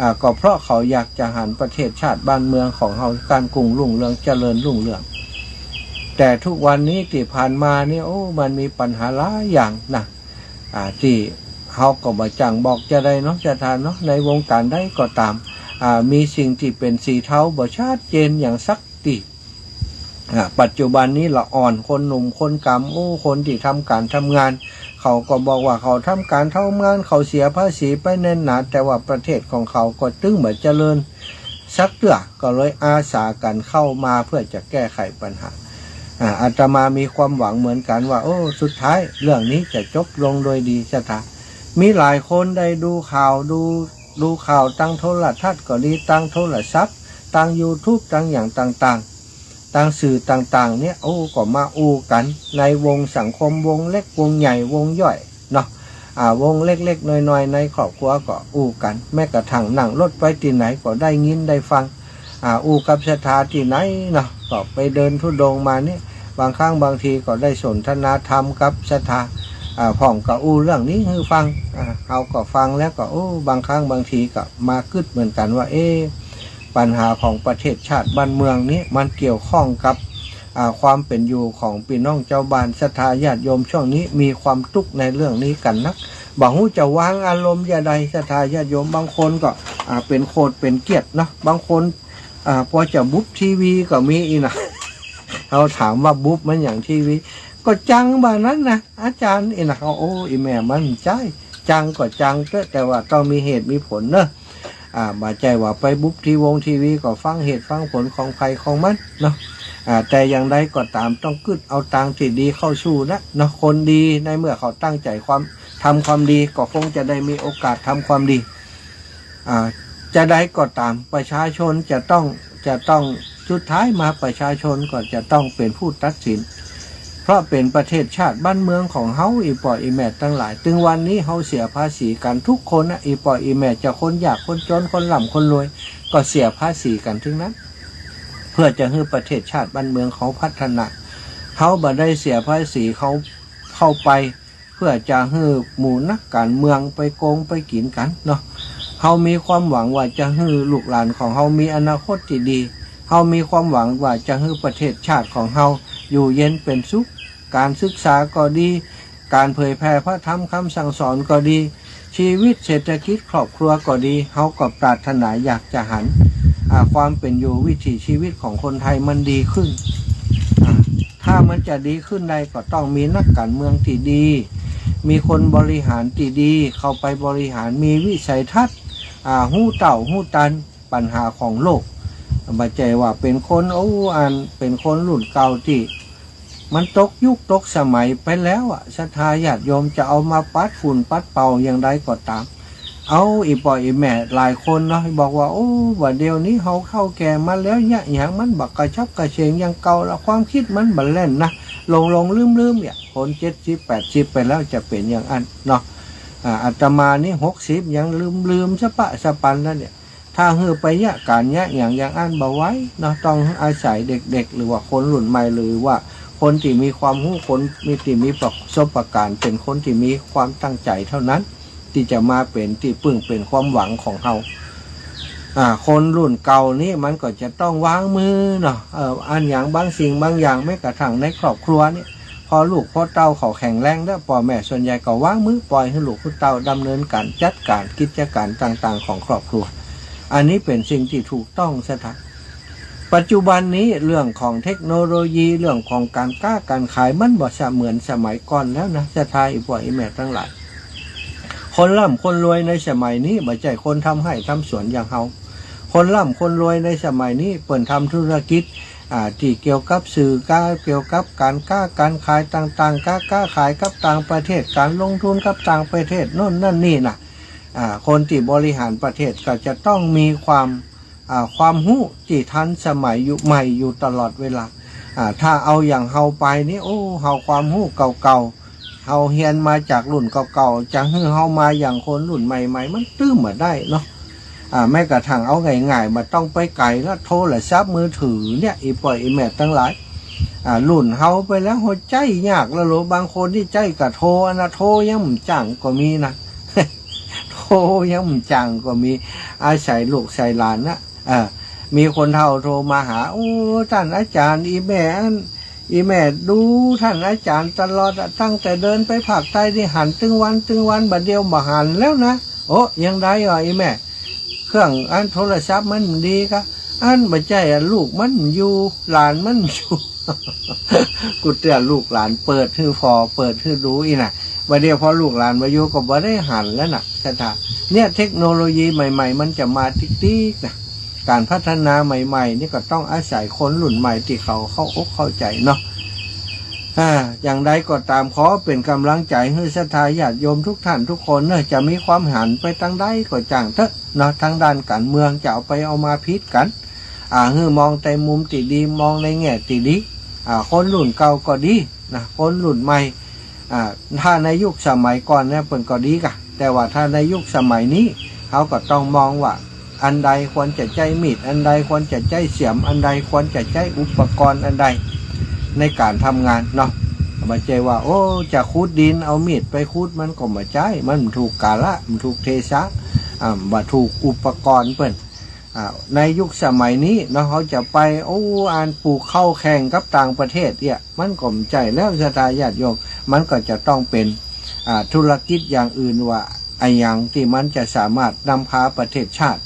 อ่า ก็เพราะเขาอยากจะหันประเทศชาติบ้านเมืองของเฮาก้านกุ้งรุ่งเรือง เจริญรุ่งเรือง แต่ทุกวันนี้ตี้ผ่านมาเนี่ย โอ้ มันมีปัญหาหลายอย่างนะ อ่า ตี้เฮาก็บ่จั่งบอกจะใดเนาะ ศรัทธาเนาะ ในวงก๋านใดก็ต๋าม อ่า มีสิ่งตี้เป๋นสีเทาบ่ชัดเจนอย่างสักตี้ อ่า ปัจจุบันนี้ละอ่อน คนหนุ่มคนก๋ำ โอ้ คนตี้ทำก๋านทำงาน เขาก็บอกว่าเขาทำก๋านทำงาน เขาเสียภาษีไปแน่นหนา แต่ว่าประเทศของเขาก็ตึงบ่เจริญสักเตื้อ ก็เลยอาสากั๋นเข้ามาเพื่อจะแก้ไขปัญหา อ่า อาตมามีความหวังเหมือนกั๋นว่า โอ้ สุดท้ายเรื่องนี้จะจบลงโดยดี ศรัทธา มีหลายคนได้ดูข่าว ดู ดูข่าวตางโทรทัศน์ก็ดี ตางโทรศัพท์ ตางยูทูบ ตางอย่างต่างๆ ตางสื่อต่างๆ เนี่ย โอ้ ก็มาอู้กั๋นในวงสังคม วงเล็ก วงใหญ่ วงย่อยเนาะ อ่า วงเล็กๆ น้อยๆ ในครอบครัวก็อู้กั๋น แม้กระทั่งนั่งรถไปตี้ไหนก็ได้ยินได้ฟัง อ่า อู้กับศรัทธาตี้ไหนเนาะ ก็ไปเดินธุดงค์มาเนี่ย บางครั้งบางทีก็ได้สนทนาธรรมกับศรัทธา อ่า พ่องก็อู้เรื่องนี้หื้อฟัง อ่า เฮาก็ฟังแล้วก็ โอ้ บางครั้งบางทีก็มากึ๊ดเหมือนกั๋นว่า เอ๊ะ ปัญหาของประเทศชาติบ้านเมืองนี้มันเกี่ยวข้องกับ อ่า ความเป๋นอยู่ของปี้น้องจาวบ้าน ศรัทธาญาติโยม ช่วงนี้มีความตุ๊กข์ในเรื่องนี้กั๋นนัก บ่ฮู้จะวางอารมณ์จะใด ศรัทธาญาติโยม บางคนก็ อ่า เป๋นโขดเป๋นเกลียดเนาะ บางคน อ่า ปอจะบุบทีวีก็มีอี้นะ เฮาถามว่าบุบมันหยังทีวี ก็จังบ่านั้นนะอาจ๋ารย์ อี้นะ เฮา โอ้ อี้แม่มันใจ๊ จังก็จังเต๊อะ แต่ว่าต้องมีเหตุมีผลเนาะ อ่า บ่ใจ้ว่าไปบุบทีวงทีวี ก็ฟังเหตุฟังผลของใผของมันเนาะ อ่า แต่อย่างใดก็ต๋ามต้องกึ๊ดเอาตางตี้ดีเข้าสู้นะเนาะ คนดีในเมื่อเขาตั้งใจ๋ความ ทำความดีก็คงจะได้มีโอกาสทำความดี อ่า จะใดก็ต๋าม ประชาชนจะต้อง จะต้อง สุดท้ายมาประชาชนก็จะต้องเป๋นผู้ตัดสิน เพราะเป๋นประเทศชาติบ้านเมืองของเฮา อี่ป้ออี่แม่ตังหลาย ตึงวันนี้เฮาเสียภาษีกั๋นทุกคนนะ อี่ป้ออี่แม่ จะคนยากคนจน คนร่ำคนรวย ก็เสียภาษีกั๋นตึงนั้น เพื่อจะหื้อประเทศชาติบ้านเมืองเฮาพัฒนา เฮาบ่ได้เสียภาษีเข้า เข้าไป เพื่อจะหื้อหมู่นักก๋านเมืองไปโกงไปกิ๋นกั๋นเนาะ เฮามีความหวังว่าจะหื้อลูกหลานของเฮามีอนาคตตี้ดี เฮามีความหวังว่าจะหื้อประเทศชาติของเฮาอยู่เย็นเป๋นสุข ก๋านศึกษาก็ดี ก๋านเผยแผ่พระธรรมกำสั่งสอนก็ดี ชีวิตเศรษฐกิจครอบครัวก็ดี เฮาก็ปรารถนาอยากจะหัน อ่า ความเป๋นอยู่วิถีชีวิตของคนไทยมันดีขึ้น อ่า ถ้ามันจะดีขึ้นได้ก็ต้องมีนักก๋านเมืองตี้ดี มีคนบริหารตี้ดีเข้าไปบริหาร มีวิสัยทัศน์ อ่า ฮู้เต้าฮู้ตันปัญหาของโลก บ่ใจ้ว่าเป๋นคน โอ้ อันเป๋นคนรุ่นเก่าตี้ มันตกยุคตกสมัยไปแล้วอะ ศรัทธาญาติโยมจะเอามาปัดฝุ่นปัดเป่าอย่างใดก็ต๋าม เอา อี่ป้ออี่แม่หลายคนเนาะ บอกว่า โอ้ บ่าเดี่ยวนี้เฮาเฒ่าแก่มาแล้วเยียะหยังมันบ่กระฉับกระเฉงอย่างเก่าละ ความกึ๊ดมันบ่แล่นนะ หลงๆ ลืมๆ เนี่ย คนเจ็ดสิบแปดสิบไปแล้วจะเป๋นอย่างอั้นเนาะ อ่า อาตมานี่หกสิบยังลืมๆ สะปะสะปันแล้วเนี่ย ถ้าหื้อไปเยียะก๋านเยียะหยังอย่างอั้นบ่ไหวเนาะ ต้องอาศัยเด็กๆ หรือว่าคนรุ่นใหม่ หรือว่าคนตี้มีความฮู้ คนมี ตี้มีประสบก๋ารณ์ เป๋นคนตี้มีความตั้งใจ๋เท่านั้น ตี้จะมาเป๋นตี้ปึ้งเป๋นความหวังของเฮา อ่า คนรุ่นเก่านี้มันก็จะต้องวางมือเนาะ เอ่อ อันหยังบางสิ่งบางอย่าง แม้กระทั่งในครอบครัวเนี่ย พอลูกพอเต้าเขาแข็งแรงแล้ว ป้อแม่ส่วนใหญ่ก็วางมือ ป่อยหื้อลูกหื้อเต้าดำเนินก๋านจัดก๋านกิจก๋านต่างๆ ของครอบครัว อันนี้เป๋นสิ่งตี้ถูกต้อง ศรัทธา ปัจจุบันนี้เรื่องของเทคโนโลยี เรื่องของก๋านก๊าก๋านขาย มันบ่เสมือนสมัยก่อนแล้วนะ ศรัทธา อี่ป้ออี่แม่ตังหลาย คนร่ำคนรวยในสมัยนี้บ่ใจ้คนทำไฮ่ทำสวนอย่างเฮา คนร่ำคนรวยในสมัยนี้เปิ้นทำธุรกิจ อ่า ตี้เกี่ยวกับสื่อ ก๋านเกี่ยวกับก๋านก๊าก๋านขายต่างๆ ก๋านก๊าขายกับต่างประเทศ ก๋านลงทุนกับต่างประเทศ โน่นนั่นนี่นะ อ่า คนตี้บริหารประเทศก็จะต้องมีความ อ่า ความฮู้ตี้ทันสมัยอยู่ ใหม่อยู่ตลอดเวลา อ่า ถ้าเอาอย่างเฮาไปนี่ โอ้ เฮาความฮู้เก่าๆ เฮาเฮียนมาจากรุ่นเก่าๆ จะหื้อเฮามาอย่างคนรุ่นใหม่ๆ มันตื้อบ่ได้เนาะ อ่า แม้กระทั่งเอาง่ายๆ บ่ต้องไปไก๋ละ โทรศัพท์มือถือเนี่ย อี่ป้ออี่แม่ตังหลาย อ่า รุ่นเฮาไปแล้ว เฮาใจ๊ยากแล้วโหละ บางคนนี่ใจ๊กะโทรอันนะ โทรยังบ่จั่งก็มีนะ โทรยังบ่จั่งก็มี อาศัยลูกอาศัยหลานนะ เออ มีคนเฒ่าโทรมาหา โอ้ ต้านอาจ๋ารย์ อี่แม่อั้น อี่แม่ดูต้านอาจ๋ารย์ตลอดอะ ตั้งแต่เดินไปภาคใต้นี่หันตึงวันตึงวัน บ่าเดี่ยวบ่หันแล้วนะ โอ้ อย่างใดอ่ะอี่แม่ เครื่องอันโทรศัพท์มันดีกะ อันบ่ใจ้อะ ลูกมันอยู่ หลานมันอยู่ กูเตื้อลูกหลานเปิดหื้อผ่อ เปิดหื้อดูอี้นะ บ่าเดี่ยวพอลูกหลานบ่อยู่ก็บ่ได้หันแล้วนะ ศรัทธา เนี่ยเทคโนโลยีใหม่ๆ มันจะมาติ๊กๆ นะ ก๋านพัฒนาใหม่ๆ นี่ก็ต้องอาศัยคนรุ่นใหม่ตี้เขาเข้าอกเข้าใจ๋เนาะ อ่า อย่างใดก็ต๋าม ขอเป๋นก๋ำลังใจ๋หื้อศรัทธาญาติโยมทุกท่านทุกคนเนาะ จะมีความหันไปตางใดก็จ้างเต๊อะเนาะ ตางด้านก๋านเมืองจะเอาไปเอามาผิดกั๋น อ่า หื้อมองแต่มุมตี้ดี มองในแง่ตี้ดี อ่า คนรุ่นเก่าก็ดีนะ คนรุ่นใหม่ อ่า ถ้าในยุคสมัยก่อนเนี่ยเปิ้นก็ดีกะ แต่ว่าถ้าในยุคสมัยนี้ เฮาก็ต้องมองว่า อันใดควรจะใจ๊มีด อันใดควรจะใจ๊เสียม อันใดควรจะใจ๊อุปกรณ์อันใด ในก๋านทำงานเนาะ บ่ใจ้ว่า โอ้ จะขุดดิน เอามีดไปขุด มันก็บ่ใจ้ มันบ่ถูกกาละ บ่ถูกเทศะ อ่า บ่ถูกอุปกรณ์เปิ้น อ่า ในยุคสมัยนี้เนาะ เฮาจะไป โอ้ อันปลูกข้าวแข่งกับต่างประเทศเนี่ย มันก็บ่ใจ้แล้ว ศรัทธาญาติโยม มันก็จะต้องเป๋น อ่า ธุรกิจอย่างอื่นว่า อะหยังตี้มันจะสามารถนำพาประเทศชาติ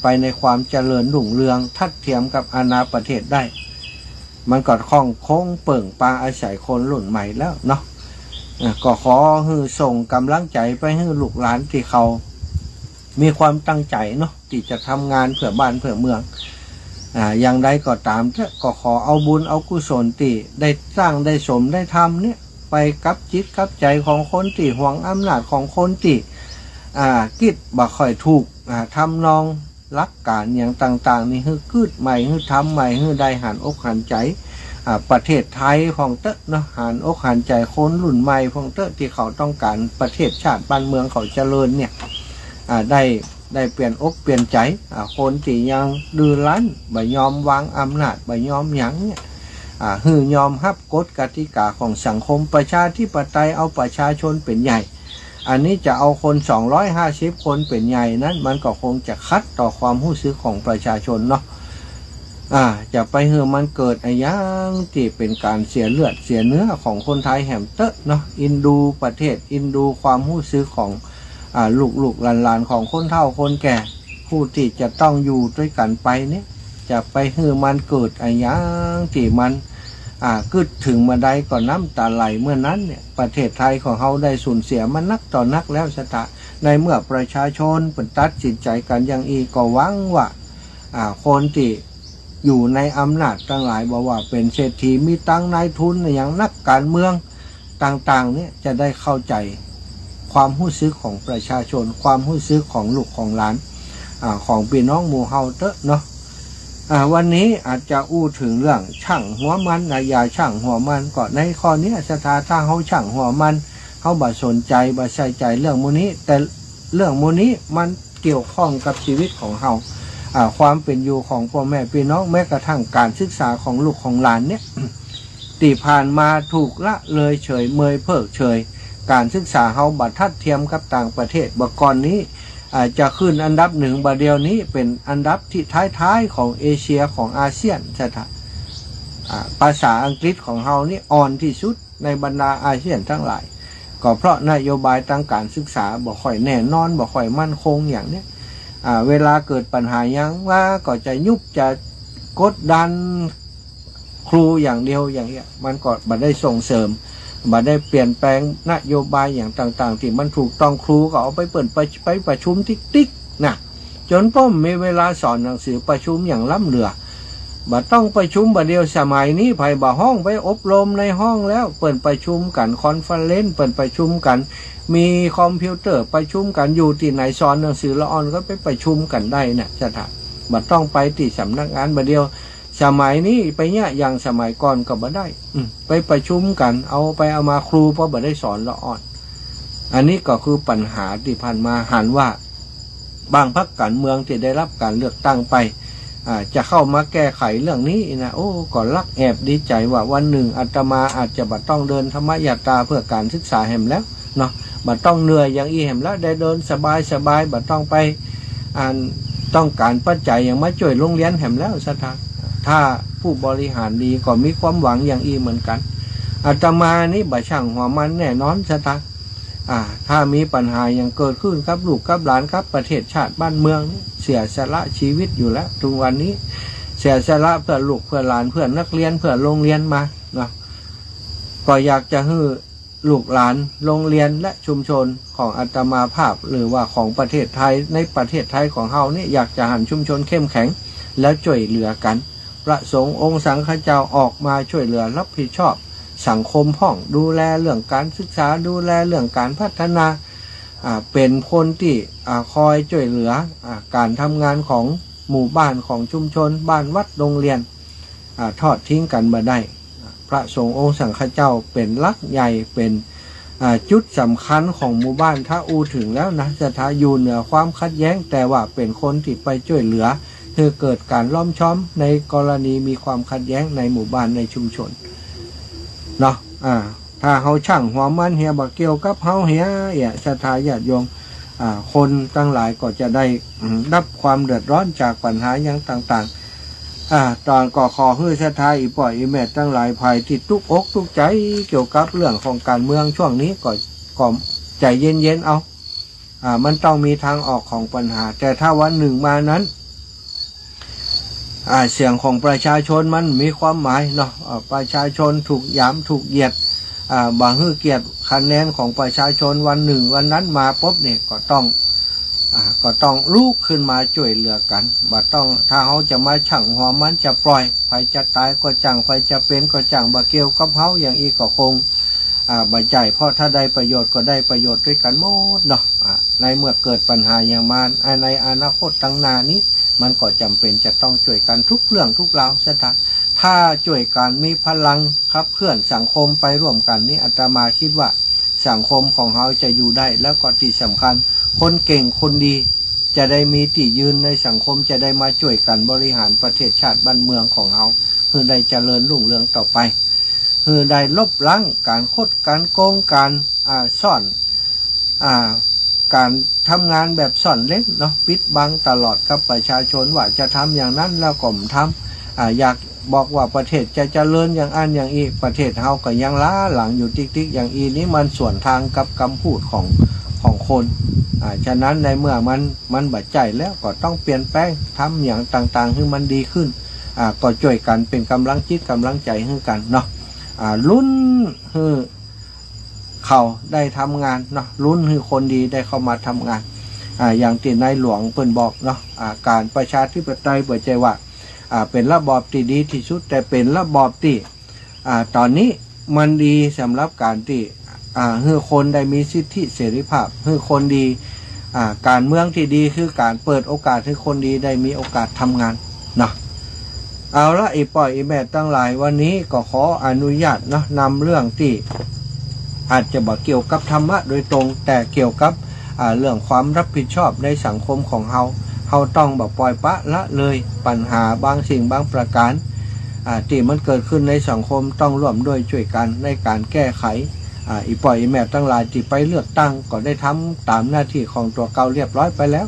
ไปในความเจริญรุ่งเรืองทัดเทียมกับอาณาประเทศได้ มันก็คง คงเปิ่งปางอาศัยคนรุ่นใหม่แล้วเนาะ อ่า ก็ขอหื้อส่งก๋ำลังใจ๋ไปหื้อลูกหลานตี้เขา มีความตั้งใจ๋เนาะ ตี้จะทำงานเพื่อบ้านเพื่อเมือง อ่า อย่างใดก็ต๋ามเต๊อะ ก็ขอเอาบุญเอากุศลตี้ได้สร้างได้สมได้ทำเนี่ย ไปกับจิตกับใจ๋ของคนตี้หวงอำนาจ ของคนตี้ อ่า กึ๊ดบ่ค่อยถูก อ่า ทำนองหลักก๋านอย่างต่างๆ นี่ หื้อกึ๊ดใหม่ หื้อทำใหม่ หื้อได้หันอกหันใจ๋ อ่า ประเทศไทยพ่องเต๊อะเนาะ หันอกหันใจ๋คนรุ่นใหม่พ่องเต๊อะ ตี้เขาต้องก๋านประเทศชาติบ้านเมืองเขาเจริญเนี่ย อ่า ได้ ได้เปลี่ยนอกเปลี่ยนใจ๋ อ่า คนตี้ยังดื้อรั้น บ่ยอมวางอำนาจ บ่ยอมหยังเนี่ย อ่า หื้อยอมฮับกฎกติกาของสังคมประชาธิปไตย เอาประชาชนเป๋นใหญ่ อันนี้จะเอาคนสองร้อยห้าสิบคนเป๋นใหญ่นั้น มันก็คงจะขัดต่อความฮู้สึกของประชาชนเนาะ อ่า จะไปหื้อมันเกิดอะหยังตี้เป๋นก๋านเสียเลือดเสียเนื้อของคนไทยแหมเต๊อะเนาะ เอ็นดูประเทศ เอ็นดูความฮู้สึกของ อ่า ลูกๆ หลานๆ ของคนเฒ่าคนแก่ ผู้ตี้จะต้องอยู่ตวยกั๋นไปเนี่ย จะไปหื้อมันเกิดอะหยังตี้มัน อ่า กึ๊ดเถิงเมื่อใดก็น้ำต๋าไหลเมื่อนั้นเนี่ย ประเทศไทยของเฮาได้สูญเสียมานักต่อนักแล้วสะทะ ในเมื่อประชาชนเปิ้นตัดสินใจ๋กั๋นอย่างอี้ก็หวังว่า อ่า คนตี้อยู่ในอำนาจตังหลาย บ่ว่าเป๋นเศรษฐีมีตังค์ นายทุนอะหยัง นักก๋านเมืองต่างๆ เนี่ย จะได้เข้าใจ๋ความฮู้สึกของประชาชน ความฮู้สึกของลูกของหลาน อ่า ของปี้น้องหมู่เฮาเต๊อะเนาะ อ่า วันนี้อาจจะอู้เถิงเรื่องช่างหัวมันนะ อย่าช่างหัวมัน ก็ในข้อเนี้ยสะทะ ถ้าเฮาช่างหัวมัน เฮาบ่สนใจ๋ บ่ใส่ใจ๋เรื่องหมู่นี้ แต่เรื่องหมู่นี้มันเกี่ยวข้องกับชีวิตของเฮา อ่า ความเป๋นอยู่ของป้อแม่ปี้น้อง แม้กระทั่งก๋านศึกษาของลูกของหลานเนี่ย ตี้ผ่านมาถูกละเลยเฉยเมยเพิกเฉย ก๋านศึกษาเฮาบ่ทัดเทียมกับต่างประเทศ บ่าก่อนนี้ อ่า จะขึ้นอันดับหนึ่ง บ่าเดี่ยวนี้เป๋นอันดับตี้ท้ายๆ ของเอเชีย ของอาเซียนสะทะ อ่า ภาษาอังกฤษของเฮานี่อ่อนตี้สุดในบรรดาอาเซียนตังหลาย ก็เพราะนโยบายตางก๋านศึกษาบ่ค่อยแน่นอน บ่ค่อยมั่นคงอย่างเนี้ย อ่า เวลาเกิดปัญหาหยังมาก็จะยุบจะกดดันครูอย่างเดียวอย่างเนี้ย มันก็บ่ได้ส่งเสริม บ่ได้เปลี่ยนแปลงนโยบายอย่างต่างๆ ตี้มันถูกต้อง ครูก็เอาไปเปิ้นไป ไปประชุมติ๊กๆ นะ จ๋นป้อบ่มีเวลาสอนหนังสือ ประชุมอย่างล้ำเหลือ บ่ต้องประชุมบ่าเดี่ยว สมัยนี้ใผบ่ฮ้องไปอบรมในห้องแล้ว เปิ้นประชุมกั๋นคอนเฟอเรนซ์ เปิ้นประชุมกั๋น มีคอมพิวเตอร์ประชุมกั๋น อยู่ตี้ไหนสอนหนังสือละอ่อนก็ไปประชุมกั๋นได้นะสะทะ บ่ต้องไปตี้สำนักงานบ่าเดี่ยว สมัยนี้ไปเยียะอย่างสมัยก่อนก็บ่ได้ อืม ไปประชุมกั๋น เอาไปเอามา ครูก็บ่ได้สอนละอ่อน อันนี้ก็คือปัญหาตี้ผ่านมา หันว่าบางพรรคก๋านเมืองตี้ได้รับก๋านเลือกตั้งไป อ่า จะเข้ามาแก้ไขเรื่องนี้นะ โอ้ ก็ลักแอบดีใจ๋ว่าวันนึ่งอาตมาอาจจะบ่ต้องเดินธรรมยาตราเพื่อก๋านศึกษาแหมแล้วเนาะ บ่ต้องเหนื่อยอย่างอี้แหมแล้ว ได้เดินสบายๆ บ่ต้องไป อ่า ต้องก๋านปัจจัยหยังมาจ้วยโฮงเฮียนแหมแล้วสะทะ ถ้าผู้บริหารดีก็มีความหวังอย่างอี้เหมือนกั๋น อาตมานี่บ่ช่างหัวมันแน่นอนสะทะ อ่า ถ้ามีปัญหาหยังเกิดขึ้นกับลูกกับหลาน กับประเทศชาติบ้านเมืองนี่ เสียสละชีวิตอยู่แล้ว ทุกวันนี้ เสียสละเพื่อลูกเพื่อหลาน เพื่อนักเรียน เพื่อโฮงเฮียนมาเนาะ ก็อยากจะหื้อลูกหลาน โฮงเฮียน และชุมชนของอาตมาภาพ หรือว่าของประเทศไทย ในประเทศไทยของเฮานี่ อยากจะหันชุมชนเข้มแข็ง แล้วจ้วยเหลือกั๋น พระสงฆ์องค์สังฆเจ้าออกมาจ้วยเหลือรับผิดชอบสังคมพ่อง ดูแลเรื่องก๋านศึกษา ดูแลเรื่องก๋านพัฒนา อ่า เป๋นคนตี้ อ่า คอยจ้วยเหลือ อ่า ก๋านทำงานของหมู่บ้าน ของชุมชน บ้านวัดโฮงเฮียน อ่า ทอดทิ้งกั๋นบ่ได้ พระสงฆ์องค์สังฆเจ้าเป๋นหลักใหญ่ เป๋น อ่า จุดสำคัญของหมู่บ้าน ถ้าอู้เถิงแล้วนะสะทะ อยู่เหนือความขัดแย้ง แต่ว่าเป๋นคนตี้ไปจ้วยเหลือ หื้อเกิดก๋านล้อมชอมในกรณีมีความขัดแย้งในหมู่บ้านในชุมชนเนาะ อ่า ถ้าเฮาช่างหัวมันเหีย บ่เกี่ยวกับเฮาเหีย เหีย สะทะญาติโยม อ่า คนตังหลายก็จะได้ อืม รับความเดือดร้อนจากปัญหาหยังต่างๆ อ่า ตอนก็ขอหื้อสะทะอี่ป้ออี่แม่ตังหลาย ใผตี้ตุ๊กอกตุ๊กใจ๋เกี่ยวกับเรื่องของก๋านเมืองช่วงนี้ก็ ก็ใจ๋เย็นๆ เอา อ่า มันต้องมีตางออกของปัญหา แต่ถ้าวันนึ่งมานั้น อ่า เสียงของประชาชนมันมีความหมายเนาะ อ่า ประชาชนถูกหยามถูกเหยียด อ่า บ่หื้อเกียรติคะแนนของประชาชน วันนึ่งวันนั้นมาปุ๊บนี่ก็ต้อง อ่า ก็ต้องลุกขึ้นมาจ้วยเหลือกั๋น บ่ต้อง ถ้าเฮาจะมาช่างหัวมันจะปล่อย ใผจะต๋ายก็จ้าง ใผจะเป๋นก็จ้าง บ่เกี่ยวกับเฮา อย่างอี้ก็คง อ่า บ่ใจ้ เพราะถ้าได้ประโยชน์ก็ได้ประโยชน์ตวยกั๋นหมดเนาะ อ่า ในเมื่อเกิดปัญหาหยังมา อ่า ในอนาคตตังหน้านี้ มันก็จ๋ำเป๋นจะต้องจ้วยกั๋นทุกเรื่องทุกราวสะทะ ถ้าจ้วยกั๋นมีพลังขับเคลื่อนสังคมไปร่วมกั๋นนี่ อาตมาคิดว่าสังคมของเฮาจะอยู่ได้ แล้วก็ตี้สำคัญ คนเก่งคนดีจะได้มีตี้ยืนในสังคม จะได้มาจ้วยกั๋นบริหารประเทศชาติบ้านเมืองของเฮา หื้อได้เจริญรุ่งเรืองต่อไป หื้อได้ลบล้างก๋านคดก๋านโกง ก๋าน อ่า ซ่อน อ่า ก๋านทำงานแบบซ่อนเร้นเนาะ ปิดบังตลอดกับประชาชน ว่าจะทำอย่างนั้นแล้วก็บ่ท อ่า อยากบอกว่าประเทศจะเจริญอย่างอั้นอย่างอี้ ประเทศเฮาก็ยังล้าหลังอยู่ติ๊กๆ อย่างอี้ นี่มันสวนทางกับกำพูดของ ของคน อ่า ฉะนั้นในเมื่อมัน มันบ่ใจ้แล้วก็ต้องเปลี่ยนแปลง ทำอย่างต่างๆ หื้อมันดีขึ้น อ่า ก็จ้วยกั๋นเป๋นก๋ำลังจิตก๋ำลังใจ๋หื้อกั๋นเนาะ อ่า ลุ้นหื้อ เขาได้ทำงานเนาะ ลุ้นหื้อคนดีได้เข้ามาทำงาน อ่า อย่างตี้ในหลวงเปิ้นบอกเนาะ อ่า ก๋านประชาธิปไตยบ่ใจ้ว่า อ่า เป๋นระบอบตี้ดีตี้สุด แต่เป๋นระบอบตี้ อ่า ต๋อนนี้มันดีสำหรับก๋านตี้ อ่า หื้อคนได้มีสิทธิเสรีภาพ หื้อคนดี อ่า ก๋านเมืองตี้ดีคือก๋านเปิดโอกาสหื้อคนดีได้มีโอกาสทำงานเนาะ เอาละ อี่ป้ออี่แม่ตังหลาย วันนี้ก็ขออนุญาตเนาะ นำเรื่องตี้อาจจะบ่เกี่ยวกับธรรมะโดยตรง แต่เกี่ยวกับ อ่า เรื่องความรับผิดชอบในสังคมของเฮา เฮาต้องบ่ปล่อยปละละเลย ปัญหาบางสิ่งบางประก๋าน อ่า ตี้มันเกิดขึ้นในสังคม ต้องร่วมด้วยจ้วยกั๋นในก๋านแก้ไข อ่า อี่ป้ออี่แม่ตังหลายตี้ไปเลือกตั้งก็ได้ทำต๋ามหน้าตี้ของตั๋วเก่าเรียบร้อยไปแล้ว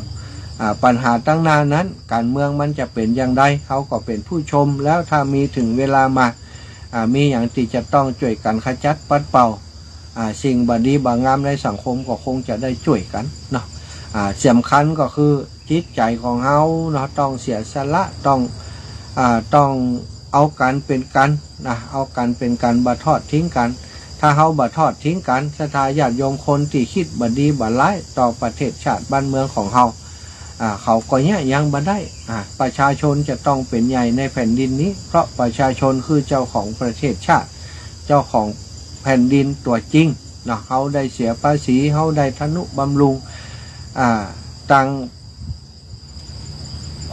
อ่า ปัญหาตังหน้านั้น ก๋านเมืองมันจะเป๋นอย่างใด เฮาก็เป๋นผู้ชม แล้วถ้ามีเถิงเวลามา อ่า มีหยังตี้จะต้องจ้วยกั๋นขจัดปัดเป่า อ่า สิ่งบ่ดีบ่งามในสังคมก็คงจะได้จ้วยกั๋นเนาะ อ่า สำคัญก็คือจิตใจ๋ของเฮาเนาะ ต้องเสียสละ ต้อง อ่า ต้องเอากั๋นเป๋นกั๋นนะ เอากั๋นเป๋นกั๋น บ่ทอดทิ้งกั๋น ถ้าเฮาบ่ทอดทิ้งกั๋น ศรัทธาญาติโยมคนตี้กึ๊ดบ่ดีบ่ร้ายต่อประเทศชาติบ้านเมืองของเฮา อ่า เขาก็เยียะยังบ่ได้ อ่า ประชาชนจะต้องเป๋นใหญ่ในแผ่นดินนี้ เพราะประชาชนคือเจ้าของประเทศชาติ เจ้าของแผ่นดินตั๋วจริงเนาะ เฮาได้เสียภาษี เฮาได้ทนุบำรุง อ่า ตัง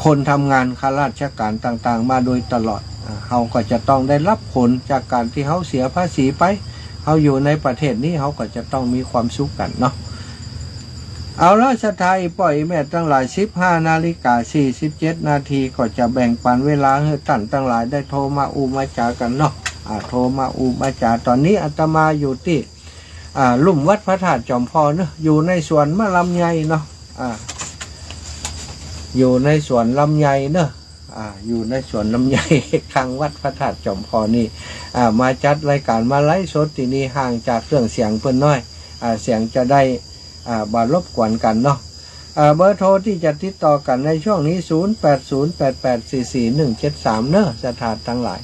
คนทำงานข้าราชก๋านต่างๆ มาโดยตลอด อ่า เฮาก็จะต้องได้ฮับผลจากก๋านตี้เฮาเสียภาษีไป เฮาอยู่ในประเทศนี้ เฮาก็จะต้องมีความสุขกั๋นเนาะ เอาละ ศรัทธาอี่ป้ออี่แม่ตังหลาย สิบห้านาฬิกาสี่สิบเจ็ดนาที ก็จะแบ่งปันเวลาหื้อต้านตังหลายได้โทรมาอู้มาจ๋ากั๋นเนาะ อ่า โทรมาอู้มาจ๋า ต๋อนนี้อาตมาอยู่ตี้ อ่า ลุ่มวัดพระธาตุจอมพอเนาะ อยู่ในสวนมะลำไยเนาะ อ่า อยู่ในสวนลำไยเนาะ อ่า อยู่ในสวนลำไย ข้างวัดพระธาตุจอมพอนี่ อ่า มาจัดรายก๋าน มาไลฟ์สดตี้นี่ ห่างจากเครื่องเสียงเปิ้นน้อย อ่า เสียงจะได้ อ่า บ่รบกวนกั๋นเนาะ อ่า เบอร์โทรตี้จะติดต่อกั๋นในช่วงนี้ ศูนย์แปดศูนย์แปดแปดสี่สี่หนึ่งเจ็ดสาม เนาะ ศรัทธาตังหลาย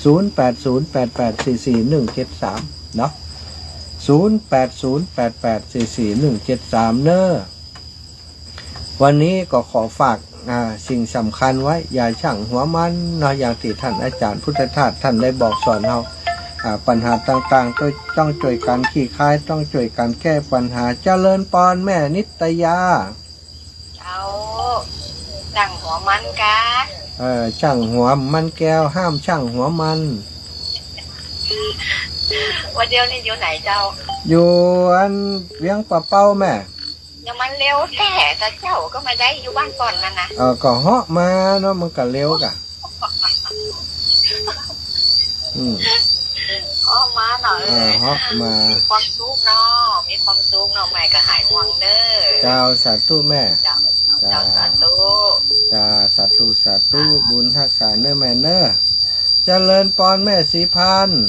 ศูนย์แปดศูนย์แปดแปดสี่สี่หนึ่งเจ็ดสาม เนาะ ศูนย์แปดศูนย์แปดแปดสี่สี่หนึ่งเจ็ดสาม เนาะ วันนี้ก็ขอฝาก อ่า สิ่งสำคัญไว้ อย่าช่างหัวมันเนาะ อย่างตี้ท่านอาจ๋ารย์พุทธทาสท่านได้บอกสอนเฮา อ่า ปัญหาต่างๆ ต้อง ต้องจ้วยกั๋นคลี่คลาย ต้องจ้วยกั๋นแก้ปัญหา เจริญปอนแม่นิตยา เจ้า ช่างหัวมันกา เออ ช่างหัวมันแก้ว ห้ามช่างหัวมัน วันเดียวนี่อยู่ไหนเจ้า อยู่อันเวียงป่าเป้าแม่ ยังมันเร็วแท้ แต่เจ้าก็มาได้อยู่บ้านก่อนนั่นนะ เออ ก็เหาะมาเนาะ มันก็เร็วกะ อืม เหาะมาเนาะ เออ เหาะมา มีความสุขเนาะ มีความสุขเนาะ แม่ก็หายห่วงเน้อ เจ้า สาธุแม่ เจ้า เจ้า เจ้า สาธุ เจ้า สาธุ สาธุ บุญฮักษาเน้อแม่เน้อ เจริญปอนแม่ศรีพันธุ์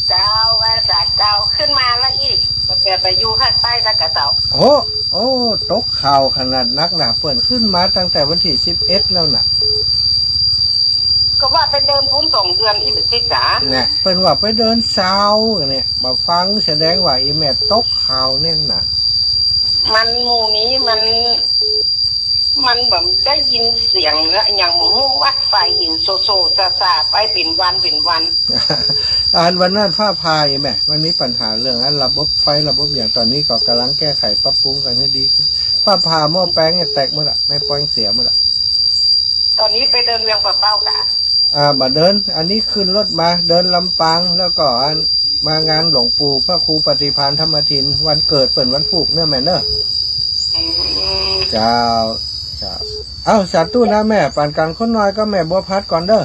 เจ้า แม่สาเจ้า ขึ้นมาแล้วอี้ ก็เปลี่ยนไปอยู่ภาคใต้แล้วกะเจ้า โอ้ โอ้ ตกข่าวขนาดนักนะ เปิ้นขึ้นมาตั้งแต่วันตี้สิบเอ็ดแล้วน่ะ ก็ว่าไปเดินพุ้นสองเดือนอี้ บ่ติดจ๋า เนี่ย เปิ้นว่าไปเดินซาวเนี่ย บ่ฟัง แสดงว่าอี่แม่ตกข่าวเนี่ยน่ะ มันหมู่นี้มัน มันแบบได้ยินเสียงแล้ว อย่างหมู่วัดฝ่ายหินโซโซซาซาไปเป็นวันเป็นวัน อันวันนั้นฟ้าผ่าอี่แม่ มันมีปัญหาเรื่องอันระบบไฟระบบอย่าง ต๋อนนี้ก็ก๋ำลังแก้ไขปรับปรุงกั๋นหื้อดีขึ้น ฟ้าผ่าหม้อแปลงเนี่ยแตกหมดอะ แม่แปลงเสียหมดอะ ต๋อนนี้ไปเดินเวียงป่าเป้ากะ อ่า บ่เดิน อันนี้ขึ้นรถมา เดินลำปาง แล้วก็อัน มางานหลวงปู่พระครูปฏิภาณธรรมทิน วันเกิดเปิ้นวันพูกเน้อแม่เน้อ อืม เจ้า เจ้า เอ้า สาธุนะแม่ ปานกั๋นคนน้อยกับแม่บัวผัดก่อนเน้อ